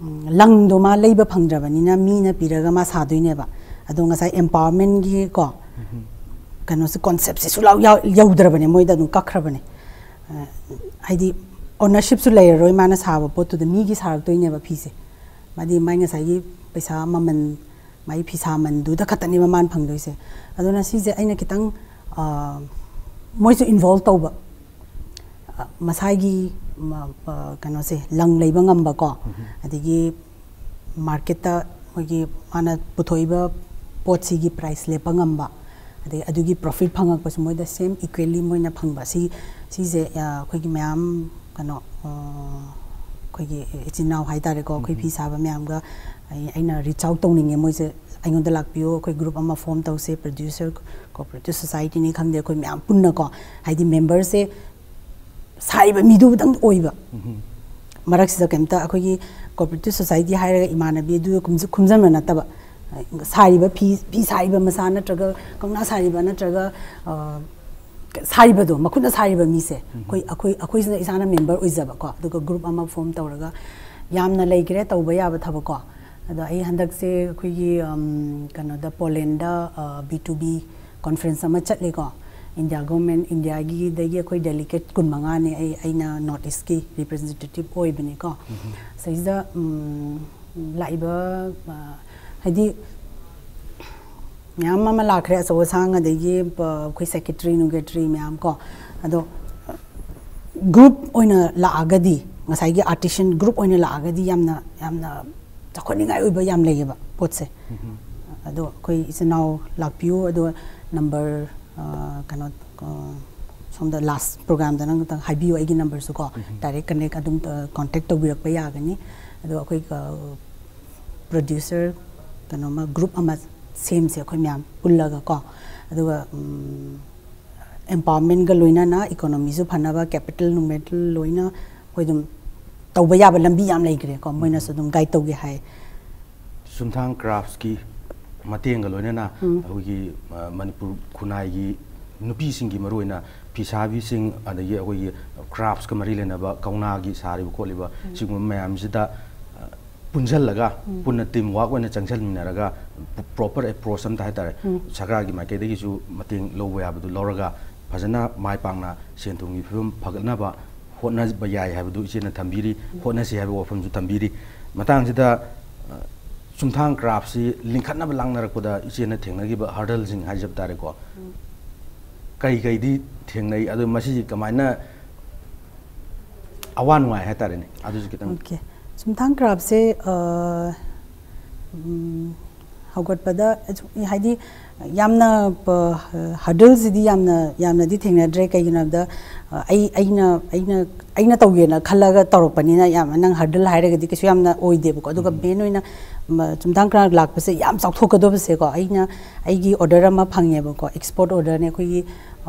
ꯎꯝ, ꯂꯪꯗꯣ ꯃꯥ ꯂꯩꯕ ꯐꯪꯗ꯭ꯔꯕꯅꯤꯅ ꯃꯤꯅ ꯄꯤꯔꯒ ꯃꯥ ꯁꯥꯗꯣꯏꯅꯦꯕ꯫ ꯑꯗꯣ ꯉꯁꯥꯏ ꯑꯦꯝꯄꯥꯋꯔꯃꯦꯟꯒꯤ ꯀꯣ, ꯀꯩꯅꯣꯁꯦ, ꯀꯣꯟꯁꯦꯞꯁꯦ ꯁꯨꯡꯌꯥꯎ ꯌꯥꯎ-, ꯌꯧꯗ꯭ꯔꯕꯅꯦ, ꯃꯣꯏꯗ ꯑꯗꯨꯝ ꯀꯛꯈ꯭ꯔꯕꯅꯦ꯫ ꯑ, ꯍꯥꯏꯗꯤ ꯑꯣꯅꯔꯁꯤꯞꯁꯨ ꯂꯩꯔꯔꯣꯏ, ꯃꯥꯅ ꯁꯥꯕ ꯄꯣꯠꯇꯨꯗ ꯃꯤꯒꯤ ꯁꯥꯔꯛꯇꯣꯏꯅꯦꯕ ꯐꯤꯁꯦ꯫ ꯃꯥꯗꯤ ꯃꯥꯏ ꯉꯁꯥꯏꯒꯤ ꯄꯩꯁꯥ ꯃꯃꯜ, ꯃꯥꯏ ꯐꯤꯁꯥ ꯃꯟꯗꯨꯗ ꯈꯛꯇꯅꯦꯕ ꯃꯥꯅ ꯐꯪꯗꯣꯏꯁꯦ꯫ ꯑꯗꯨꯅ ꯁꯤꯁꯦ ꯑꯩꯅ ꯈꯤꯇꯪ, ꯑ, ꯃꯣꯏꯁꯨ ꯏꯟꯚꯣꯜꯕ ꯇꯧꯕ, ꯑ, ꯃꯁꯥꯒꯤ, ꯃ-, ꯑ, ꯀꯩꯅꯣꯁꯦ, ꯂꯪ ꯂꯩꯕ ꯉꯝꯕꯀꯣ, ꯑꯗꯒꯤ ꯃꯥꯔꯀꯦꯠꯇ ꯑꯩꯈꯣꯏꯒꯤ ꯃꯥꯅ ꯄꯨꯊꯣꯛꯏꯕ ꯄꯣꯠꯁꯤꯒꯤ ꯄ꯭ꯔꯥꯏꯁ ꯂꯦꯞꯄ ꯉꯝꯕ, ꯑꯗꯩ ꯑꯗꯨꯒꯤ ꯄ꯭ꯔꯣꯐꯤꯠ ꯐꯪꯉꯛꯄꯁꯨ ꯃꯣꯏꯗ ꯁꯦꯝ ꯏꯀ꯭ꯋꯦꯜꯂꯤ ꯃꯣꯏꯅ ꯐꯪꯕ꯫ ꯁꯤ ꯁꯤꯁꯦ ꯑ, ꯑꯩꯈꯣꯏꯒꯤ ꯃꯌꯥꯝ ꯀꯩꯅꯣ ꯑ, ꯑꯩꯈꯣꯏꯒꯤ ꯏꯆꯤꯟ ꯏꯅꯥꯎ ꯍꯥꯏꯇꯥꯔꯦꯀꯣ, ꯑꯩꯈꯣꯏ ꯐꯤ ꯁꯥꯕ ꯃꯌꯥꯝꯒ ꯑꯩ ꯑꯩꯅ ꯔꯤꯆ ꯑꯥꯎꯠ ꯇꯧꯅꯤꯡꯉꯦ꯫ ꯃꯣꯏꯁꯦ ꯑꯩꯉꯣꯟꯗ ꯂꯥꯛꯄꯤꯌꯣ, ꯑꯩꯈꯣꯏ ꯒ꯭ꯔꯨꯞ ꯑꯃ ꯐꯣꯝ ꯇꯧꯁꯦ, ꯄ꯭ꯔꯗ꯭ꯌꯨꯁꯔ ꯀꯣꯑꯣꯄꯔꯦꯇꯤꯚ ꯁꯣꯁꯥꯏꯇꯤꯅꯤ ꯈꯪꯗꯦ, ꯑꯩꯈꯣꯏ ꯃꯌꯥꯝ ꯄꯨꯟꯅꯀꯣ, ꯍꯥꯏꯗꯤ ꯃꯦꯝꯕꯔꯁꯦ ꯁꯥꯔꯤꯕ ꯃꯤꯗꯨꯗꯪ ꯑꯣꯏꯕ꯫ ꯃꯔꯛꯁꯤꯗ ꯀꯩꯝꯇ ꯑꯩꯈꯣꯏꯒꯤ ꯀꯣꯑꯣꯄꯔꯦꯇꯤꯚ ꯁꯣꯁꯥꯏꯇꯤ ꯍꯥꯏꯔꯒ ꯏꯃꯥꯟꯅꯕꯤ ꯑꯗꯨ ꯈꯨꯝꯖ- ꯈꯨꯝꯖꯟꯕ ꯅꯠꯇꯕ, ꯁꯥꯔꯤꯕ ꯐꯤ ꯐꯤ ꯁꯥꯔꯤꯕ ꯃꯆꯥ ꯅꯠꯇ꯭ꯔꯒ ꯀꯧꯅꯥ ꯁꯥꯔꯤꯕ ꯅꯠꯇ꯭ꯔꯒ ꯑ, ꯁꯥꯔꯤꯕꯗꯣ, ꯃꯈꯨꯠꯅ ꯁꯥꯔꯤꯕ ꯃꯤꯁꯦ ꯑꯩꯈꯣꯏ ꯑꯩꯈꯣꯏ ꯑꯩꯈꯣꯏꯁꯤꯅ ꯏꯁꯥꯅ ꯃꯦꯝꯕꯔ ꯑꯣꯏꯖꯕꯀꯣ, ꯑꯗꯨꯒ ꯒ꯭ꯔꯨꯞ ꯑꯃ ꯐꯣꯝ ꯇꯧꯔꯒ ꯌꯥꯝꯅ ꯂꯩꯈ꯭ꯔꯦ ꯇꯧꯕ ꯌꯥꯕ ꯊꯕꯛꯀꯣ꯫ ꯑꯗꯣ ꯑꯩ ꯍꯟꯗꯛꯁꯦ ꯑꯩꯈꯣꯏꯒꯤ ꯎꯝ, ꯀꯩꯅꯣꯗ ꯄꯣꯂꯦꯟꯗ ꯕꯤ ꯇꯨ ꯕꯤ ꯀꯣꯟꯐ꯭ꯔꯦꯟꯁ ꯑꯃ ꯆꯠꯂꯦꯀꯣ꯫ ꯏꯟꯗꯤꯌꯥ ꯒꯣꯔꯃꯦꯟ, ꯏꯟꯗꯤꯌꯥꯒꯤꯗꯒꯤ ꯑꯩꯈꯣꯏ ꯗꯦꯂꯤꯒꯦꯠ ꯀꯨꯟ ꯃꯉꯥꯅꯦ꯫ ꯑꯩ ꯑꯩꯅ ꯅꯣꯔꯠ ꯏꯁꯀꯤ ꯔꯤꯄ꯭ꯔꯖꯦꯟꯇꯦꯇꯤꯚ ꯑꯣꯏꯕꯅꯤꯀꯣ꯫ ꯁꯤꯗꯩꯁꯤꯗ ꯎꯝ, ꯂꯥꯛꯏꯕ ꯑ, ꯍꯥꯏꯗꯤ ꯃꯌꯥꯝ ꯑꯃ ꯂꯥꯛꯈ꯭ꯔꯦ, ꯑꯆꯧ ꯑꯁꯥꯡ, ꯑꯗꯒꯤ ꯑꯩꯈꯣꯏ ꯁꯦꯀ꯭ꯔꯦꯇꯔꯤ ꯅꯨꯡꯀ꯭ꯔꯦꯇꯔꯤ ꯃꯌꯥꯝ ꯀꯣ꯫ ꯑꯗꯣ ꯒ꯭ꯔꯨꯞ ꯑꯣꯏꯅ ꯂꯥꯛꯑꯒꯗꯤ, ꯉꯁꯥꯏꯒꯤ ꯑꯥꯔꯇꯤꯁꯟ ꯒ꯭ꯔꯨꯞ ꯑꯣꯏꯅ ꯂꯥꯛꯑꯒꯗꯤ ꯌꯥꯝꯅ ꯌꯥꯝꯅ ꯆꯥꯎꯈꯠꯅꯤꯡꯉꯥꯏ ꯑꯣꯏꯕ ꯌꯥꯝ ꯂꯩꯌꯦꯕ ꯄꯣꯠꯁꯦ꯫ ꯑꯗꯣ ꯑꯩꯈꯣꯏ ꯏꯆꯤꯟ ꯏꯅꯥꯎ ꯂꯥꯛꯄꯤꯌꯨ꯫ ꯑꯗꯣ ꯅꯝꯕꯔ ꯑ, ꯀꯩꯅꯣ ꯑ, ꯁꯣꯝꯗ ꯂꯥꯁ ꯄ꯭ꯔꯣꯒ꯭ꯔꯥꯝꯗ ꯅꯪ ꯈꯤꯇꯪ ꯍꯥꯏꯕꯤꯌꯨ, ꯑꯩꯒꯤ ꯅꯝꯕꯔꯁꯨ ꯀꯣ꯫ ꯗꯥꯏꯔꯦꯛ ꯀꯅꯦꯛ ꯑꯗꯨꯝ ꯀꯣꯟꯇꯦꯛ ꯇꯧꯕꯤꯔꯛꯄ ꯌꯥꯒꯅꯤ꯫ ꯑꯗꯣ ꯑꯩꯈꯣꯏ ꯄ꯭ꯔꯗ꯭ꯌꯨꯁꯔ ꯀꯩꯅꯣꯃ ꯒ꯭ꯔꯨꯞ ꯑꯃ ꯁꯦꯝꯁꯦ ꯑꯩꯈꯣꯏ ꯃꯌꯥꯝ ꯄꯨꯜꯂꯒ ꯀꯣ꯫ ꯑꯗꯨꯒ ꯑꯦꯝꯄꯥꯋꯔꯃꯦꯟꯒ ꯂꯣꯏꯅꯅ ꯏꯀꯣꯅꯣꯃꯤꯁꯨ ꯐꯅꯕ, ꯀꯦꯄꯤꯇꯦꯜ ꯅꯨꯡꯃꯦꯇꯦꯜ ꯂꯣꯏꯅ ꯑꯩꯈꯣꯏ ꯑꯗꯨꯝ ꯇꯧꯕ ꯌꯥꯕ ꯂꯝꯕꯤ ꯌꯥꯝ ꯂꯩꯈ꯭ꯔꯦꯀꯣ, ꯃꯣꯏꯅꯁꯨ ꯑꯗꯨꯝ ꯒꯥꯏꯗ ꯇꯧꯒꯦ ꯍꯥꯏ꯫ ꯆꯨꯝꯊꯥꯡ ꯀ꯭ꯔꯥꯐꯁꯀꯤ ꯃꯇꯦꯡꯒ ꯂꯣꯏꯅꯅ ꯑꯩꯈꯣꯏꯒꯤ ꯃꯅꯤꯄꯨꯔ ꯈꯨꯟꯅꯥꯏꯒꯤ ꯅꯨꯄꯤꯁꯤꯡꯒꯤ ꯃꯔꯨꯑꯣꯏꯅ ꯐꯤꯁꯥꯕꯤꯁꯤꯡ, ꯑꯗꯒꯤ ꯑꯩꯈꯣꯏꯒꯤ ꯀ꯭ꯔꯥꯐꯁꯀ ꯃꯔꯤ ꯂꯩꯅꯕ ꯀꯧꯅꯥꯒꯤ ꯁꯥꯔꯤꯕ ꯈꯣꯠꯂꯤꯕ ꯁꯤꯒꯨꯝꯕ ꯃꯌꯥꯝꯁꯤꯗ ꯄꯨꯟꯁꯤꯜꯂꯒ ꯄꯨꯟꯅ ꯇꯤꯝ ꯋꯥꯔꯛ ꯑꯣꯏꯅ ꯆꯪꯁꯤꯟꯃꯤꯟꯅꯔꯒ ꯄ꯭ꯔꯣꯄꯔ ꯑꯦꯄ꯭ꯔꯣꯆ ꯑꯝꯇ ꯍꯥꯏꯇꯥꯔꯦ, ꯁꯔꯀꯥꯔꯒꯤ ꯃꯥꯏꯀꯩꯗꯒꯤꯁꯨ ꯃꯇꯦꯡ ꯂꯧꯕ ꯌꯥꯕꯗꯨ ꯂꯧꯔꯒ ꯐꯖꯅ ꯃꯥꯏ ꯄꯥꯛꯅ ꯁꯦꯟ ꯊꯨꯝꯒꯤ ꯐꯤꯕꯝ ꯐꯒꯠꯅꯕ ꯍꯣꯠꯅꯕ ꯌꯥꯏ ꯍꯥꯏꯕꯗꯨ ꯏꯆꯦꯅ ꯊꯝꯕꯤꯔꯤ, ꯍꯣꯠꯅꯁꯤ ꯍꯥꯏꯕ ꯋꯥꯐꯝꯁꯨ ꯊꯝꯕꯤꯔꯤ꯫ ꯃꯇꯥꯡꯁꯤꯗ ꯆꯨꯝꯊꯥꯡ ꯀ꯭ꯔꯥꯐꯁꯤ ꯂꯤꯡꯈꯠꯅꯕ ꯂꯥꯡꯅꯔꯛꯄꯗ ꯏꯆꯦꯅ ꯊꯦꯡꯅꯈꯤꯕ ꯍꯔꯗꯜꯁꯤꯡ ꯍꯥꯏꯖꯕ ꯇꯥꯔꯦꯀꯣ, ꯀꯩ ꯀꯩꯗꯤ ꯊꯦꯡꯅꯩ, ꯑꯗꯨ ꯃꯁꯤ ꯀꯃꯥꯏꯅ ꯑꯋꯥ ꯅꯨꯡꯉꯥꯏ ꯍꯥꯏꯇꯥꯔꯦꯅꯦ, ꯑꯗꯨꯁꯨ ꯈꯤꯇꯪ꯫ ꯑꯣꯀꯦ, ꯆꯨꯝꯊꯥꯡ ꯀ꯭ꯔꯥꯐꯁꯦ ꯑ, ꯎꯝ, ꯍꯧꯒꯠꯄꯗ ꯑꯁꯨꯛ-, ꯍꯥꯏꯗꯤ ꯌꯥꯝꯅ ꯍꯔꯗꯜꯁꯤꯗꯤ ꯌꯥꯝꯅ ꯌꯥꯝꯅꯗꯤ ꯊꯦꯡꯅꯗ꯭ꯔꯦ꯫ ꯀꯩꯒꯤꯅꯣ ꯍꯥꯏꯕꯗ, ꯑ, ꯑꯩ ꯑꯩꯅ ꯑꯩꯅ ꯑꯩꯅ ꯇꯧꯒꯦꯅ ꯈꯜꯂꯒ ꯇꯧꯔꯛꯄꯅꯤꯅ, ꯌꯥꯝ ꯅꯪ ꯍꯔꯗꯜ ꯍꯥꯏꯔꯒꯗꯤ ꯀꯩꯁꯨ ꯌꯥꯝꯅ ꯑꯣꯏꯗꯦꯕꯀꯣ꯫ ꯑꯗꯨꯒ ꯎꯝ꯫ ꯃꯦꯟ ꯑꯣꯏꯅ, ꯃ, ꯆꯨꯝꯊꯥꯡ ꯈꯔ ꯂꯥꯛꯄꯁꯦ ꯌꯥꯝ ꯆꯥꯎꯊꯣꯛꯀꯗꯕꯁꯦꯀꯣ, ꯑꯩꯅ ꯑꯩꯒꯤ ꯑꯣꯔꯗꯔ ꯑꯃ ꯐꯪꯉꯦꯕꯀꯣ, ꯑꯦꯛꯁꯄꯣꯔꯠ ꯑꯣꯔꯗꯔꯅꯦ꯫ ꯑꯩꯈꯣꯏꯒꯤ,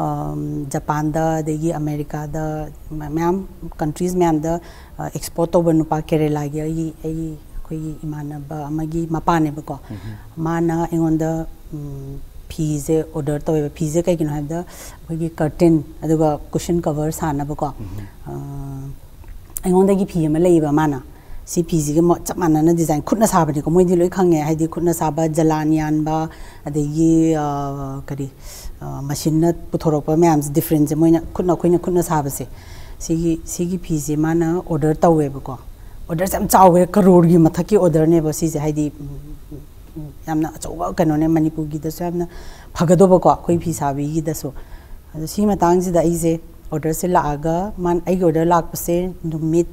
ꯑꯝ, ꯖꯄꯥꯟꯗ, ꯑꯗꯒꯤ ꯑꯃꯦꯔꯤꯀꯥꯗ, ꯃ-, ꯃꯌꯥꯝ ꯀꯟꯇ꯭ꯔꯤꯁ ꯃꯌꯥꯝꯗ, ꯑ, ꯑꯦꯛꯁꯄꯣꯔꯠ ꯇꯧꯕ ꯅꯨꯄꯥ ꯀꯦꯔꯦꯂꯥꯒꯤ ꯑꯩꯒꯤ ꯑꯩꯒꯤ ꯑꯩꯈꯣꯏꯒꯤ ꯏꯃꯥꯟꯅꯕ ꯑꯃꯒꯤ ꯃꯄꯥꯅꯦꯕꯀꯣ꯫ ꯎꯝ꯫ ꯃꯥꯅ ꯑꯩꯉꯣꯟꯗ, ꯎꯝ, ꯐꯤꯁꯦ ꯑꯣꯔꯗꯔ ꯇꯧꯋꯦꯕ꯫ ꯐꯤꯁꯦ ꯀꯩꯒꯤꯅꯣ ꯍꯥꯏꯕꯗ, ꯑꯩꯈꯣꯏꯒꯤ ꯀꯔꯇꯦꯟ ꯑꯗꯨꯒ ꯀꯨꯁꯟ ꯀꯚꯔ ꯁꯥꯅꯕꯀꯣ꯫ ꯎꯝ꯫ ꯑ, ꯑꯩꯉꯣꯟꯗꯒꯤ ꯐꯤ ꯑꯃ ꯂꯩꯌꯦꯕ ꯃꯥꯅ꯫ ꯁꯤ ꯐꯤꯁꯤꯒ ꯃ-, ꯆꯞ ꯃꯥꯟꯅꯅ ꯗꯤꯖꯥꯏꯟ ꯈꯨꯠꯅ ꯁꯥꯕꯅꯤꯀꯣ, ꯃꯣꯏꯗꯤ ꯂꯣꯏ ꯈꯪꯉꯦ꯫ ꯍꯥꯏꯗꯤ ꯈꯨꯠꯅ ꯁꯥꯕ, ꯖꯂꯥꯟ ꯌꯥꯟꯕ, ꯑꯗꯒꯤ, ꯑ, ꯀꯔꯤ, ꯑ, ꯃꯁꯤꯟꯅ ꯄꯨꯊꯣꯔꯛꯄ ꯃꯌꯥꯝꯁꯦ, ꯗꯤꯐ꯭ꯔꯦꯟꯁꯁꯦ, ꯃꯣꯏꯅ ꯈꯨꯠꯅ, ꯑꯩꯈꯣꯏꯅ ꯈꯨꯠꯅ ꯁꯥꯕꯁꯦ꯫ ꯁꯤꯒꯤ, ꯁꯤꯒꯤ ꯐꯤꯁꯦ ꯃꯥꯅ ꯑꯣꯔꯗꯔ ꯇꯧꯋꯦꯕꯀꯣ꯫ ꯑꯣꯔꯗꯔꯁꯦ ꯌꯥꯝ ꯆꯥꯎꯋꯦ, ꯀꯔꯣꯔꯒꯤ ꯃꯊꯛꯀꯤ ꯑꯣꯔꯗꯔꯅꯦꯕ ꯁꯤꯁꯦ꯫ ꯍꯥꯏꯗꯤ, ꯎꯝ, ꯎꯝ, ꯌꯥꯝꯅ ꯑꯆꯧꯕ ꯀꯩꯅꯣꯅꯦ, ꯃꯅꯤꯄꯨꯔꯒꯤꯗꯁꯨ ꯌꯥꯝꯅ ꯐꯒꯗꯧꯕꯀꯣ, ꯑꯩꯈꯣꯏ ꯐꯤ ꯁꯥꯕꯤꯒꯤꯗꯁꯨ꯫ ꯑꯗꯣ ꯁꯤꯒꯤ ꯃꯇꯥꯡꯁꯤꯗ ꯑꯩꯁꯦ ꯑꯣꯔꯗꯔꯁꯦ ꯂꯥꯛꯑꯒ, ꯃꯥꯅ, ꯑꯩꯒꯤ ꯑꯣꯔꯗꯔ ꯂꯥꯛꯄꯁꯦ ꯅꯨꯃꯤꯠ,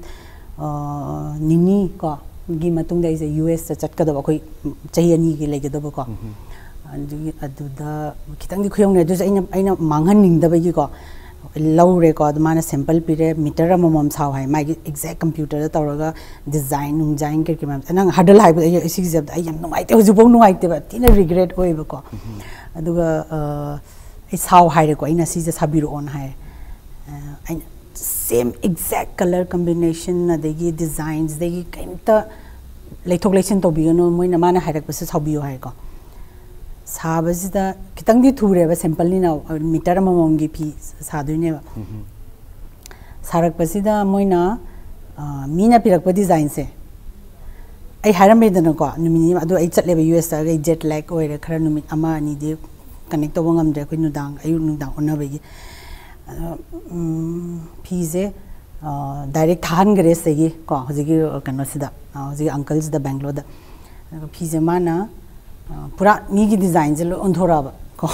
ꯑ, ꯅꯤꯅꯤ ꯀꯣ, ꯒꯤ ꯃꯇꯨꯡꯗ ꯑꯩꯁꯦ ꯌꯨ ꯑꯦꯁꯇ ꯆꯠꯀꯗꯕ, ꯑꯩꯈꯣꯏ ꯆꯍꯤ ꯑꯅꯤꯒꯤ ꯂꯩꯒꯗꯕꯀꯣ꯫ ꯎꯝ꯫ ꯑꯗꯨꯒꯤ, ꯑꯗꯨꯗ ꯈꯤꯇꯪꯗꯤ ꯈꯨꯌꯧꯅꯩ, ꯑꯗꯨꯁꯨ ꯑꯩꯅ, ꯑꯩꯅ ꯃꯥꯡꯍꯟꯅꯤꯡꯗꯕꯒꯤꯀꯣ, ꯂꯧꯔꯦꯀꯣ꯫ ꯑꯗꯨ ꯃꯥꯅ ꯁꯦꯝꯄꯜ ꯄꯤꯔꯦ, ꯃꯤꯇꯔ ꯑꯃꯃꯝ ꯁꯥꯎ ꯍꯥꯏ, ꯃꯥꯒꯤ ꯑꯦꯛꯖꯦꯛ ꯀꯝꯄ꯭ꯌꯨꯇꯔꯗ ꯇꯧꯔꯒ ꯗꯤꯖꯥꯏꯟ ꯅꯨꯡꯖꯥꯏꯟ ꯀꯔꯤ ꯀꯔꯤ ꯃꯌꯥꯝ꯫ ꯅꯪ ꯍꯔꯗꯜ ꯍꯥꯏꯕꯗ ꯑꯩ ꯁꯤꯒꯤꯁꯦ ꯑꯩ ꯌꯥꯝ ꯅꯨꯡꯉꯥꯏꯇꯦ, ꯍꯧꯖꯤꯛꯐꯥꯎ ꯅꯨꯡꯉꯥꯏꯇꯦꯕ, ꯊꯤꯅ ꯔꯤꯒ꯭ꯔꯦꯠ ꯑꯣꯏꯌꯦꯕꯀꯣ꯫ ꯎꯝ꯫ ꯑꯗꯨꯒ, ꯑ, ꯑꯩ ꯁꯥꯎ ꯍꯥꯏꯔꯦꯀꯣ, ꯑꯩꯅ ꯁꯤꯁꯦ ꯁꯥꯕꯤꯔꯛꯑꯣꯅ ꯍꯥꯏꯔꯦ꯫ ꯑ, ꯑꯩꯅ ꯁꯦꯝ ꯑꯦꯛꯖꯦꯛ ꯀꯂꯔ ꯀꯝꯕꯤꯅꯦꯁꯟ, ꯑꯗꯒꯤ ꯗꯤꯖꯥꯏꯟꯁꯤꯗꯒꯤ ꯀꯩꯝꯇ ꯂꯩꯊꯣꯛ ꯂꯩꯁꯤꯟ ꯇꯧꯕꯤꯒꯅꯨ, ꯃꯣꯏꯅ, ꯃꯥꯅ ꯍꯥꯏꯔꯛꯄꯁꯦ ꯁꯥꯎꯕꯤꯌꯨ ꯍꯥꯏꯀꯣ꯫ ꯁꯥꯕꯁꯤꯗ ꯈꯤꯇꯪꯗꯤ ꯊꯨꯔꯦꯕ, ꯁꯦꯝꯄꯜꯅꯤꯅ, ꯃꯤꯇꯔ ꯑꯃꯃꯝꯒꯤ ꯐꯤ ꯁꯥꯗꯣꯏꯅꯦꯕ꯫ ꯎꯝ꯫ ꯁꯥꯔꯛꯄꯁꯤꯗ ꯃꯣꯏꯅ, ꯑ, ꯃꯤꯅ ꯄꯤꯔꯛꯄ ꯗꯤꯖꯥꯏꯟꯁꯦ ꯑꯩ ꯍꯥꯏꯔꯝꯃꯦꯗꯅꯀꯣ, ꯅꯨꯃꯤꯠ ꯅꯤꯅꯤ, ꯑꯗꯨ ꯑꯩ ꯆꯠꯂꯦꯕ ꯌꯨ ꯑꯦꯁꯇ, ꯑꯩ ꯖꯦꯠ ꯂꯦꯒ ꯑꯣꯏꯔꯦ, ꯈꯔ ꯅꯨꯃꯤꯠ ꯑꯃ ꯑꯅꯤꯗꯤ ꯀꯅꯦꯛ ꯇꯧꯕ ꯉꯝꯗ꯭ꯔꯦ, ꯑꯩꯈꯣꯏ ꯅꯨꯡꯗꯥꯡ, ꯑꯌꯨꯛ ꯅꯨꯡꯗꯥꯡ ꯑꯣꯟꯅꯕꯒꯤ꯫ ꯑꯗꯣ, ꯎꯝ, ꯐꯤꯁꯦ, ꯑ, ꯗꯥꯏꯔꯦꯛ ꯊꯥꯍꯟꯈ꯭ꯔꯦ ꯁꯤꯗꯒꯤ ꯀꯣ, ꯍꯧꯖꯤꯛꯀꯤ ꯀꯩꯅꯣꯁꯤꯗ, ꯑ, ꯍꯧꯖꯤꯛꯀꯤ ꯑꯪꯀꯜꯁꯤꯗ, ꯕꯦꯡꯒ꯭ꯂꯣꯔꯗ꯫ ꯑꯗꯨꯒ ꯐꯤꯁꯦ ꯃꯥꯅ, ꯑ, ꯄꯨꯔꯥ ꯃꯤꯒꯤ ꯗꯤꯖꯥꯏꯟꯁꯦ ꯂꯣꯏ ꯑꯣꯟꯊꯣꯔꯛꯑꯕ ꯀꯣ꯫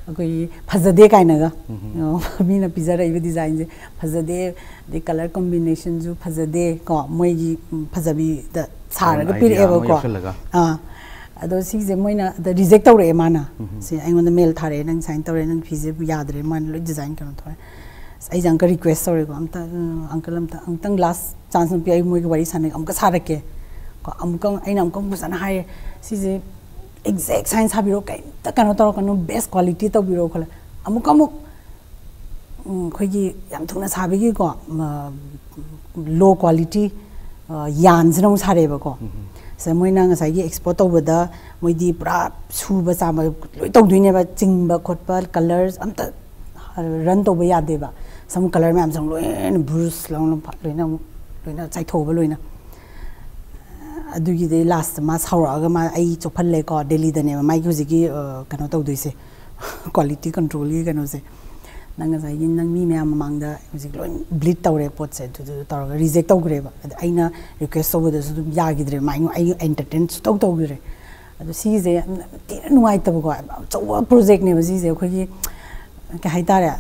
ꯑꯩꯈꯣꯏꯒꯤ ꯐꯖꯗꯦ ꯀꯥꯏꯅꯒ, ꯎꯝ꯫ ꯑ, ꯃꯤꯅ ꯄꯤꯖꯔꯛꯏꯕ ꯗꯤꯖꯥꯏꯟꯁꯦ ꯐꯖꯗꯦ, ꯑꯗꯩ ꯀꯂꯔ ꯀꯣꯝꯕꯤꯅꯦꯁꯟꯁꯨ ꯐꯖꯗꯦ ꯀꯣ, ꯃꯣꯏꯒꯤ, ꯎꯝ, ꯐꯖꯕꯤꯗ ꯁꯥꯔꯒ ꯑꯗꯨꯝ idea ꯑꯃ ꯄꯤꯔꯛꯑꯦꯕꯀꯣ꯫ ꯌꯥꯎꯁꯜꯂꯒ꯫ ꯑꯥ, ꯑꯗꯣ ꯁꯤꯁꯦ ꯃꯣꯏꯅ ꯑꯗ ꯔꯤꯖꯦꯛ ꯇꯧꯔꯛꯑꯦ ꯃꯥꯅ꯫ ꯎꯝ꯫ ꯁꯤ ꯑꯩꯉꯣꯟꯗ ꯃꯦꯜ ꯊꯥꯔꯛꯑꯦ, "ꯅꯪ ꯁꯨꯃꯥꯏꯅ ꯇꯧꯔꯦ, ꯅꯪ ꯐꯤꯁꯦ ꯌꯥꯗ꯭ꯔꯦ", ꯃꯥꯅ ꯂꯣꯏ ꯗꯤꯖꯥꯏꯟ ꯀꯩꯅꯣ ꯇꯧꯔꯦ꯫ ꯑꯁ, ꯑꯩꯁꯦ ꯑꯪꯀ ꯔꯤꯀ꯭ꯋꯦꯁ ꯇꯧꯔꯦꯀꯣ, "ꯑꯝꯇ, ꯎꯝ, ꯑꯪꯀꯜ, ꯑꯝꯇ, ꯑꯃꯨꯛꯇꯪ ꯂꯥꯁ ꯆꯥꯟꯁ ꯑꯃ ꯄꯤꯌꯨ, ꯑꯩ ꯃꯣꯏꯒ ꯋꯥꯔꯤ ꯁꯥꯟꯅꯒꯦ, ꯑꯃꯨꯛꯀ ꯁꯥꯔꯛꯀꯦ ꯀꯣ, ꯑꯃꯨꯛꯀ ꯑꯩꯅ ꯑꯃꯨꯛꯀ ꯐꯖꯅ ꯍꯥꯏꯔꯦ, ꯁꯤꯁꯦ ꯑꯦꯛꯖꯦꯛ ꯁꯥꯏꯟꯁ ꯁꯥꯕꯤꯔꯣ, ꯀꯩꯝꯇ ꯀꯩꯅꯣ ꯇꯧꯔꯛꯀꯅꯨ, ꯕꯦꯁ ꯀ꯭ꯋꯥꯂꯤꯇꯤ ꯇꯧꯕꯤꯔꯣ" ꯈꯣꯠꯂꯦ꯫ ꯑꯃꯨꯛꯀ ꯑꯃꯨꯛ, ꯎꯝ, ꯑꯩꯈꯣꯏꯒꯤ ꯌꯥꯝ ꯊꯨꯅ ꯁꯥꯕꯒꯤꯀꯣ, ꯂꯣ ꯀ꯭ꯋꯥꯂꯤꯇꯤ, ꯑ, ꯌꯥꯟꯁꯤꯅ ꯑꯃꯨꯛ ꯁꯥꯔꯛꯑꯦꯕꯀꯣ꯫ ꯎꯝ꯫ ꯁꯤꯗ ꯃꯣꯏꯅ ꯉꯁꯥꯏꯒꯤ ꯑꯦꯛꯁꯄꯣꯔꯠ ꯇꯧꯕꯗ ꯃꯣꯏꯗꯤ ꯄꯨꯔꯥ ꯁꯨꯕ ꯆꯥꯝꯕ ꯂꯣꯏ ꯇꯧꯗꯣꯏꯅꯦꯕ, ꯆꯤꯡꯕ ꯈꯣꯠꯄ, ꯀꯂꯔꯁ ꯑꯝꯇ ꯔꯟ ꯇꯧꯕ ꯌꯥꯗꯦꯕ꯫ ꯁꯝ ꯀꯂꯔ ꯃꯌꯥꯝꯁꯦ ꯂꯣꯏꯅ ꯕ꯭ꯔꯨꯁ ꯂꯧꯅ ꯐ-, ꯂꯣꯏꯅ ꯑꯃꯨꯛ ꯂꯣꯏꯅ ꯆꯥꯏꯊꯣꯛꯑꯕ ꯂꯣꯏꯅ꯫ ꯑꯗꯨꯒꯤꯗꯤ ꯂꯥꯁꯇ ꯃꯥ ꯁꯥꯎꯔꯛꯑꯒ ꯃꯥ ꯑꯩ ꯆꯣꯞꯍꯜꯂꯦꯀꯣ, ꯗꯦꯜꯂꯤꯗꯅꯦꯕ ꯃꯥꯒꯤ ꯍꯧꯖꯤꯛꯀꯤ, ꯑ, ꯀꯩꯅꯣ ꯇꯧꯗꯣꯏꯁꯦ, ꯀ꯭ꯋꯥꯂꯤꯇꯤ ꯀꯟꯇ꯭ꯔꯣꯜꯒꯤ ꯀꯩꯅꯣꯁꯦ꯫ "ꯅꯪ ꯉꯁꯥꯏꯒꯤ ꯅꯪ ꯃꯤ ꯃꯌꯥꯝ ꯃꯃꯥꯡꯗ ꯍꯧꯖꯤꯛ ꯂꯣꯏ ꯕ꯭ꯂꯤꯠ ꯇꯧꯔꯦ ꯄꯣꯠꯁꯦ", ꯑꯗꯨꯗꯨ ꯇꯧꯔꯒ ꯔꯤꯖꯦꯛ ꯇꯧꯈ꯭ꯔꯦꯕ꯫ ꯑꯗ ꯑꯩꯅ ꯔꯤꯀ꯭ꯋꯦꯁ ꯇꯧꯕꯗꯁꯨ ꯑꯗꯨꯝ ꯌꯥꯈꯤꯗ꯭ꯔꯦ, ꯃꯥ ꯑꯩꯉꯣꯟ-, ꯑꯩ ꯑꯦꯟꯇꯔꯇꯦꯟ ꯁꯨꯇꯧ ꯇꯧꯈꯤꯗ꯭ꯔꯦ꯫ ꯑꯗꯣ ꯁꯤꯒꯤꯁꯦ ꯌꯥꯝ ꯊꯤꯅ ꯅꯨꯡꯉꯥꯏꯇꯕꯀꯣ, ꯌꯥꯝ ꯑꯆꯧꯕ ꯄ꯭ꯔꯣꯖꯦꯛꯅꯦꯕ ꯁꯤꯁꯦ, ꯑꯩꯈꯣꯏꯒꯤ ꯀꯩ ꯍꯥꯏꯇꯥꯔꯦ,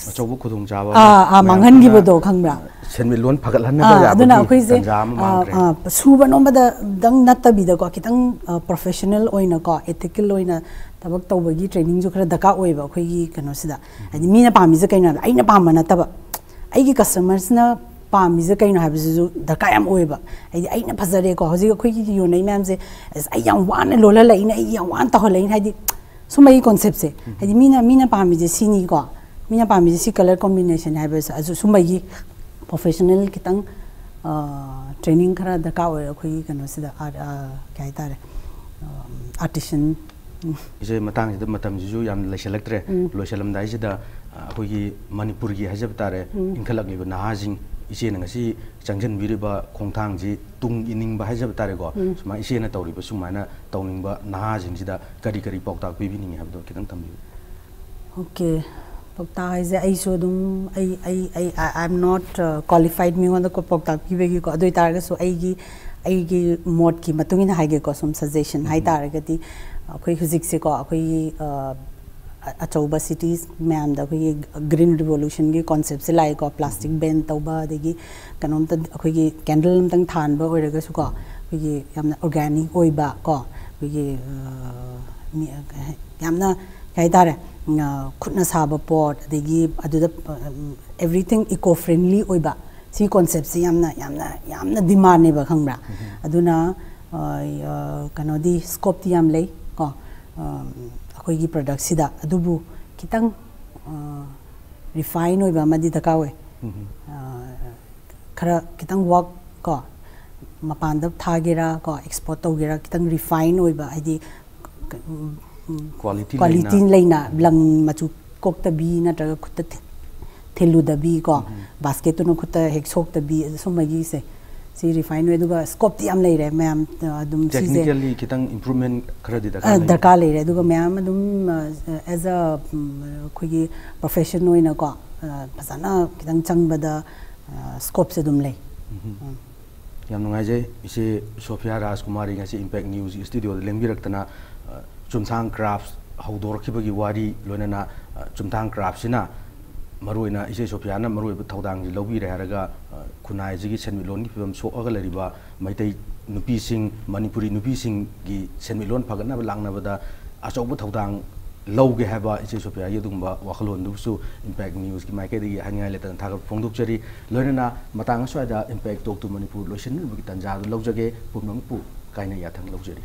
ꯑꯆꯧꯕ ꯈꯨꯗꯣꯡꯆꯥꯕ ꯑꯃ ꯑꯥ, ꯑꯥ, ꯃꯌꯥꯝ ꯃꯥꯡꯍꯟꯈꯤꯕꯗꯣ ꯄꯨꯟꯅ ꯈꯪꯕ꯭ꯔꯥ? ꯁꯦꯟꯃꯤꯠꯂꯣꯟ ꯐꯒꯠꯍꯟꯅꯕ ꯑꯥ, ꯌꯥꯕꯒꯤ ꯑꯗꯨꯅ ꯑꯩꯈꯣꯏꯁꯦ, ꯇꯥꯟꯖꯥ ꯑꯃ ꯑꯥ, ꯃꯥꯡꯈ꯭ꯔꯦ꯫ ꯑꯥ, ꯁꯨꯕ ꯅꯣꯝꯕꯗ ꯗꯪ ꯅꯠꯇꯕꯤꯗꯀꯣ, ꯈꯤꯇꯪ, ꯑ, ꯄ꯭ꯔꯣꯐꯦꯁꯅꯦꯜ ꯑꯣꯏꯅꯀꯣ, ꯑꯦꯊꯤꯀꯦꯜ ꯑꯣꯏꯅ ꯊꯕꯛ ꯇꯧꯕꯒꯤ ꯇ꯭ꯔꯦꯅꯤꯡꯁꯨ ꯈꯔ ꯗꯔꯀꯥꯔ ꯑꯣꯏꯌꯦꯕ ꯑꯩꯈꯣꯏꯒꯤ ꯀꯩꯅꯣꯁꯤꯗ꯫ ꯍꯥꯏꯗꯤ ꯃꯤꯅ ꯄꯥꯝꯃꯤꯁꯦ ꯀꯩꯅꯣ ꯍꯥꯏꯕꯗ, ꯑꯩꯅ ꯄꯥꯝꯕ ꯅꯠꯇꯕ, ꯑꯩꯒꯤ ꯀꯁꯇꯃꯔꯁꯤꯅ ꯄꯥꯝꯃꯤꯁꯦ ꯀꯩꯅꯣ ꯍꯥꯏꯕꯁꯤꯁꯨ ꯗꯔꯀꯥꯔ ꯌꯥꯝ ꯑꯣꯏꯌꯦꯕ꯫ ꯍꯥꯏꯗꯤ ꯑꯩꯅ ꯐꯖꯔꯦꯀꯣ, ꯍꯧꯖꯤꯛ ꯑꯩꯈꯣꯏꯒꯤ ꯌꯣꯟꯅꯩ ꯃꯌꯥꯝꯁꯦ, "ꯑꯁ, ꯑꯩ ꯌꯥꯝ ꯋꯥꯅ ꯂꯣꯜꯍꯜꯂꯛꯏꯅꯦ, ꯑꯩ ꯌꯥꯝ ꯋꯥꯅ ꯇꯧꯍꯜꯂꯛꯏꯅꯦ", ꯍꯥꯏꯗꯤ ꯁꯨꯝꯕꯒꯤ ꯀꯣꯟꯁꯦꯞꯁꯦ꯫ ꯎꯝ꯫ ꯍꯥꯏꯗꯤ ꯃꯤꯅ, ꯃꯤꯅ ꯄꯥꯝꯃꯤꯁꯦ ꯁꯤꯅꯤꯀꯣ, ꯃꯤꯅ ꯄꯥꯝꯃꯤꯁꯦ ꯁꯤ ꯀꯂꯔ ꯀꯣꯝꯕꯤꯅꯦꯁꯟ ꯍꯥꯏꯕꯁꯦ, ꯑꯗꯨ ꯁꯨꯝꯕꯒꯤ ꯄ꯭ꯔꯣꯐꯦꯁꯅꯦꯜ ꯈꯤꯇꯪ, ꯑ, ꯇ꯭ꯔꯦꯅꯤꯡ ꯈꯔ ꯗꯔꯀꯥꯔ ꯑꯣꯏꯔꯦ ꯑꯩꯈꯣꯏꯒꯤ ꯀꯩꯅꯣꯁꯤꯗ, ꯑꯥꯔ-, ꯑ, ꯀꯩ ꯍꯥꯏꯇꯥꯔꯦ, ꯑ, ꯑꯥꯔꯇꯤꯁꯟ꯫ ꯎꯝ꯫ ꯏꯆꯦ, ꯃꯇꯥꯡꯁꯤꯗ ꯃꯇꯝꯁꯤꯁꯨ ꯌꯥꯝ ꯂꯩꯁꯜꯂꯛꯇ꯭ꯔꯦ꯫ ꯎꯝ꯫ ꯂꯣꯏꯁꯜꯂꯝꯗꯥꯏꯁꯤꯗ, ꯑ, ꯑꯩꯈꯣꯏꯒꯤ ꯃꯅꯤꯄꯨꯔꯒꯤ ꯍꯥꯏꯖꯕ ꯇꯥꯔꯦ, ꯎꯝ꯫ ꯏꯟꯈꯠꯂꯛꯂꯤꯕ ꯅꯍꯥꯁꯤꯡ, ꯏꯆꯦꯅ ꯉꯁꯤ ꯆꯪꯁꯤꯟꯕꯤꯔꯤꯕ ꯈꯣꯡꯊꯥꯡꯁꯤ ꯇꯨꯡ ꯏꯅꯤꯡꯕ ꯍꯥꯏꯖꯕ ꯇꯥꯔꯦꯀꯣ, ꯎꯝ꯫ ꯁꯨꯃꯥꯏꯅ ꯏꯆꯦꯅ ꯇꯧꯔꯤꯕ ꯁꯨꯃꯥꯏꯅ ꯇꯧꯅꯤꯡꯕ ꯅꯍꯥꯁꯤꯡꯁꯤꯗ ꯀꯔꯤ ꯀꯔꯤ ꯄꯥꯎꯇꯥꯛ ꯄꯤꯕꯤꯅꯤꯡꯉꯤ ꯍꯥꯏꯕꯗꯣ ꯈꯤꯇꯪ ꯊꯝꯕꯤꯌꯨ꯫ ꯑꯣꯀꯦ꯫ ꯄꯥꯎꯇꯥꯛ ꯍꯥꯏꯁꯦ ꯑꯩꯁꯨ ꯑꯗꯨꯝ, ꯑꯩ, ꯑꯩ, ꯑꯩ, I, I am not, uh, qualified ꯃꯤꯉꯣꯟꯗ ꯀꯣ-, ꯄꯥꯎꯇꯥꯛ ꯄꯤꯕꯒꯤꯀꯣ꯫ ꯑꯗꯨ ꯑꯣꯏꯇꯥꯔꯒꯁꯨ ꯑꯩꯒꯤ, ꯑꯩꯒꯤ ꯃꯣꯠꯀꯤ ꯃꯇꯨꯡ ꯏꯟꯅ ꯍꯥꯏꯒꯦꯀꯣ, ꯁꯨꯝ ꯁꯖꯦꯁꯟ ꯎꯝ꯫ ꯍꯥꯏꯇꯥꯔꯒꯗꯤ, ꯑꯩꯈꯣꯏ ꯍꯧꯖꯤꯛꯁꯦꯀꯣ, ꯑꯩꯈꯣꯏꯒꯤ, ꯑ, ꯑ- ꯑꯆꯧꯕ cities ꯃꯌꯥꯝꯗ ꯑꯩꯈꯣꯏꯒꯤ green revolutionꯒꯤ conceptꯁꯦ ꯂꯥꯛꯏꯀꯣ꯫ Plastic ban ꯇꯧꯕ, ꯑꯗꯒꯤ ꯀꯩꯅꯣꯝꯇ ꯑꯩꯈꯣꯏꯒꯤ candle ꯑꯝꯇꯪ ꯊꯥꯟꯕ ꯑꯣꯏꯔꯒꯁꯨꯀꯣ, ꯑꯩꯈꯣꯏꯒꯤ ꯌꯥꯝꯅ organic ꯑꯣꯏꯕ ꯀꯣ, ꯑꯩꯈꯣꯏꯒꯤ ꯑ, ꯃꯤ- ꯌꯥꯝꯅ ꯀꯩ ꯍꯥꯏꯇꯥꯔꯦ, ꯑ, ꯈꯨꯠꯅ ꯁꯥꯕ ꯄꯣꯠ, ꯑꯗꯒꯤ ꯑꯗꯨꯗ ꯑ, everything eco friendly ꯑꯣꯏꯕ, ꯁꯤ conceptꯁꯤ ꯌꯥꯝꯅ ꯌꯥꯝꯅ ꯌꯥꯝꯅ demandꯅꯦꯕ, ꯈꯪꯕ꯭ꯔꯥ? ꯑꯗꯨꯅ ꯑ, ꯑ, ꯀꯩꯅꯣꯗꯤ scopeꯇꯤ ꯌꯥꯝ ꯂꯩ ꯀꯣ, ꯑ, ꯑꯩꯈꯣꯏꯒꯤ productꯁꯤꯗ꯫ ꯑꯗꯨꯕꯨ ꯈꯤꯇꯪ ꯑ, refine ꯑꯣꯏꯕ ꯑꯃꯗꯤ ꯗꯔꯀꯥꯔ ꯑꯣꯏ꯫ ꯑ, ꯈꯔ ꯈꯤꯇꯪ work ꯀꯣ, ꯃꯄꯥꯟꯗ ꯊꯥꯒꯦꯔꯥ ꯀꯣ, export ꯇꯧꯒꯦꯔꯥ, ꯈꯤꯇꯪ refine ꯑꯣꯏꯕ, ꯍꯥꯏꯗꯤ ꯎꯝ, ꯎꯝ, Quality quality ꯂꯩꯅ꯫ ꯂꯩꯅ, ꯂꯪ ꯃꯆꯨ ꯀꯣꯛꯇꯕꯤ ꯅꯠꯇ꯭ꯔꯒ ꯈꯨꯠꯇ ꯊꯤ- ꯊꯤꯜꯂꯨꯗꯕꯤ ꯀꯣ, basketꯇꯨꯅ ꯈꯨꯠꯇ ꯍꯦꯛ ꯁꯣꯛꯇꯕꯤ, ꯁꯨꯝꯕꯒꯤꯁꯦ, ꯁꯤ refine ꯑꯣꯏ꯫ ꯑꯗꯨꯒ scopeꯇꯤ ꯌꯥꯝ ꯂꯩꯔꯦ ꯃꯌꯥꯝ, ꯑ, ꯑꯗꯨꯝ ꯁꯤꯁꯦ Technically ꯈꯤꯇꯪ improvement ꯈꯔꯗꯤ ꯑ, ꯗꯔꯀꯥꯔ ꯂꯩ꯫ ꯗꯔꯀꯥꯔ ꯂꯩꯔꯦ꯫ ꯑꯗꯨꯒ ꯃꯌꯥꯝ ꯑꯗꯨꯝ ꯑ, as a ꯎꯝ, ꯑꯩꯈꯣꯏꯒꯤ profession ꯑꯣꯏꯅꯀꯣ, ꯑ, ꯐꯖꯅ ꯈꯤꯇꯪ ꯆꯪꯕꯗ ꯑ, scopeꯁꯦ ꯑꯗꯨꯝ ꯂꯩ꯫ ꯎꯝ꯫ ꯌꯥꯝ ꯅꯨꯡꯉꯥꯏꯖꯩ, ꯏꯆꯦ ꯁꯣꯐꯤꯌꯥ ꯔꯥꯖꯀꯨꯃꯥꯔꯤ ꯉꯁꯤ Impact News studioꯗ ꯂꯦꯡꯕꯤꯔꯛꯇꯅ, ꯑ, ꯆꯨꯝꯊꯥꯡ craft ꯍꯧꯗꯣꯔꯛꯈꯤꯕꯒꯤ ꯋꯥꯔꯤ, ꯂꯣꯏꯅꯅ, ꯑ, ꯆꯨꯝꯊꯥꯡ craftꯁꯤꯅ ꯃꯔꯨꯑꯣꯏꯅ ꯏꯆꯦ ꯁꯣꯐꯤꯌꯥꯅ ꯃꯔꯨꯑꯣꯏꯕ ꯊꯧꯗꯥꯡꯁꯤ ꯂꯧꯕꯤꯔꯦ ꯍꯥꯏꯔꯒ, ꯑ, ꯈꯨꯟꯅꯥꯏꯁꯤꯒꯤ ꯁꯦꯟꯃꯤꯠꯂꯣꯟꯒꯤ ꯐꯤꯕꯝ ꯁꯣꯛꯑꯒ ꯂꯩꯔꯤꯕ ꯃꯩꯇꯩ ꯅꯨꯄꯤꯁꯤꯡ, ꯃꯅꯤꯄꯨꯔꯤ ꯅꯨꯄꯤꯁꯤꯡꯒꯤ ꯁꯦꯟꯃꯤꯠꯂꯣꯟ ꯐꯒꯠꯅꯕ ꯂꯥꯛꯅꯕꯗ ꯑꯆꯧꯕ ꯊꯧꯗꯥꯡ ꯂꯧꯒꯦ ꯍꯥꯏꯕ ꯏꯆꯦ ꯁꯣꯐꯤꯌꯥꯒꯤ ꯑꯗꯨꯒꯨꯝꯕ ꯋꯥꯈꯜꯂꯣꯟꯗꯨꯕꯨꯁꯨ Impact Newsꯀꯤ ꯃꯥꯏꯀꯩꯗꯒꯤ ꯍꯥꯏꯅꯤꯡꯉꯥꯏ ꯂꯩꯇꯅ ꯊꯥꯒꯠꯄ ꯐꯣꯡꯗꯣꯛꯆꯔꯤ꯫ ꯂꯣꯏꯅꯅ ꯃꯇꯥꯡ ꯑꯁ꯭ꯋꯥꯏꯗ Impact Talk to ꯃꯅꯤꯄꯨꯔ ꯂꯣꯏꯁꯤꯟꯅꯕꯒꯤ ꯇꯥꯟꯖꯥꯗꯨ ꯂꯧꯖꯒꯦ꯫ ꯄꯨꯝꯅꯃꯛꯄꯨ ꯀꯥꯏꯅ ꯌꯥꯊꯪ ꯂꯧꯖꯔꯤ꯫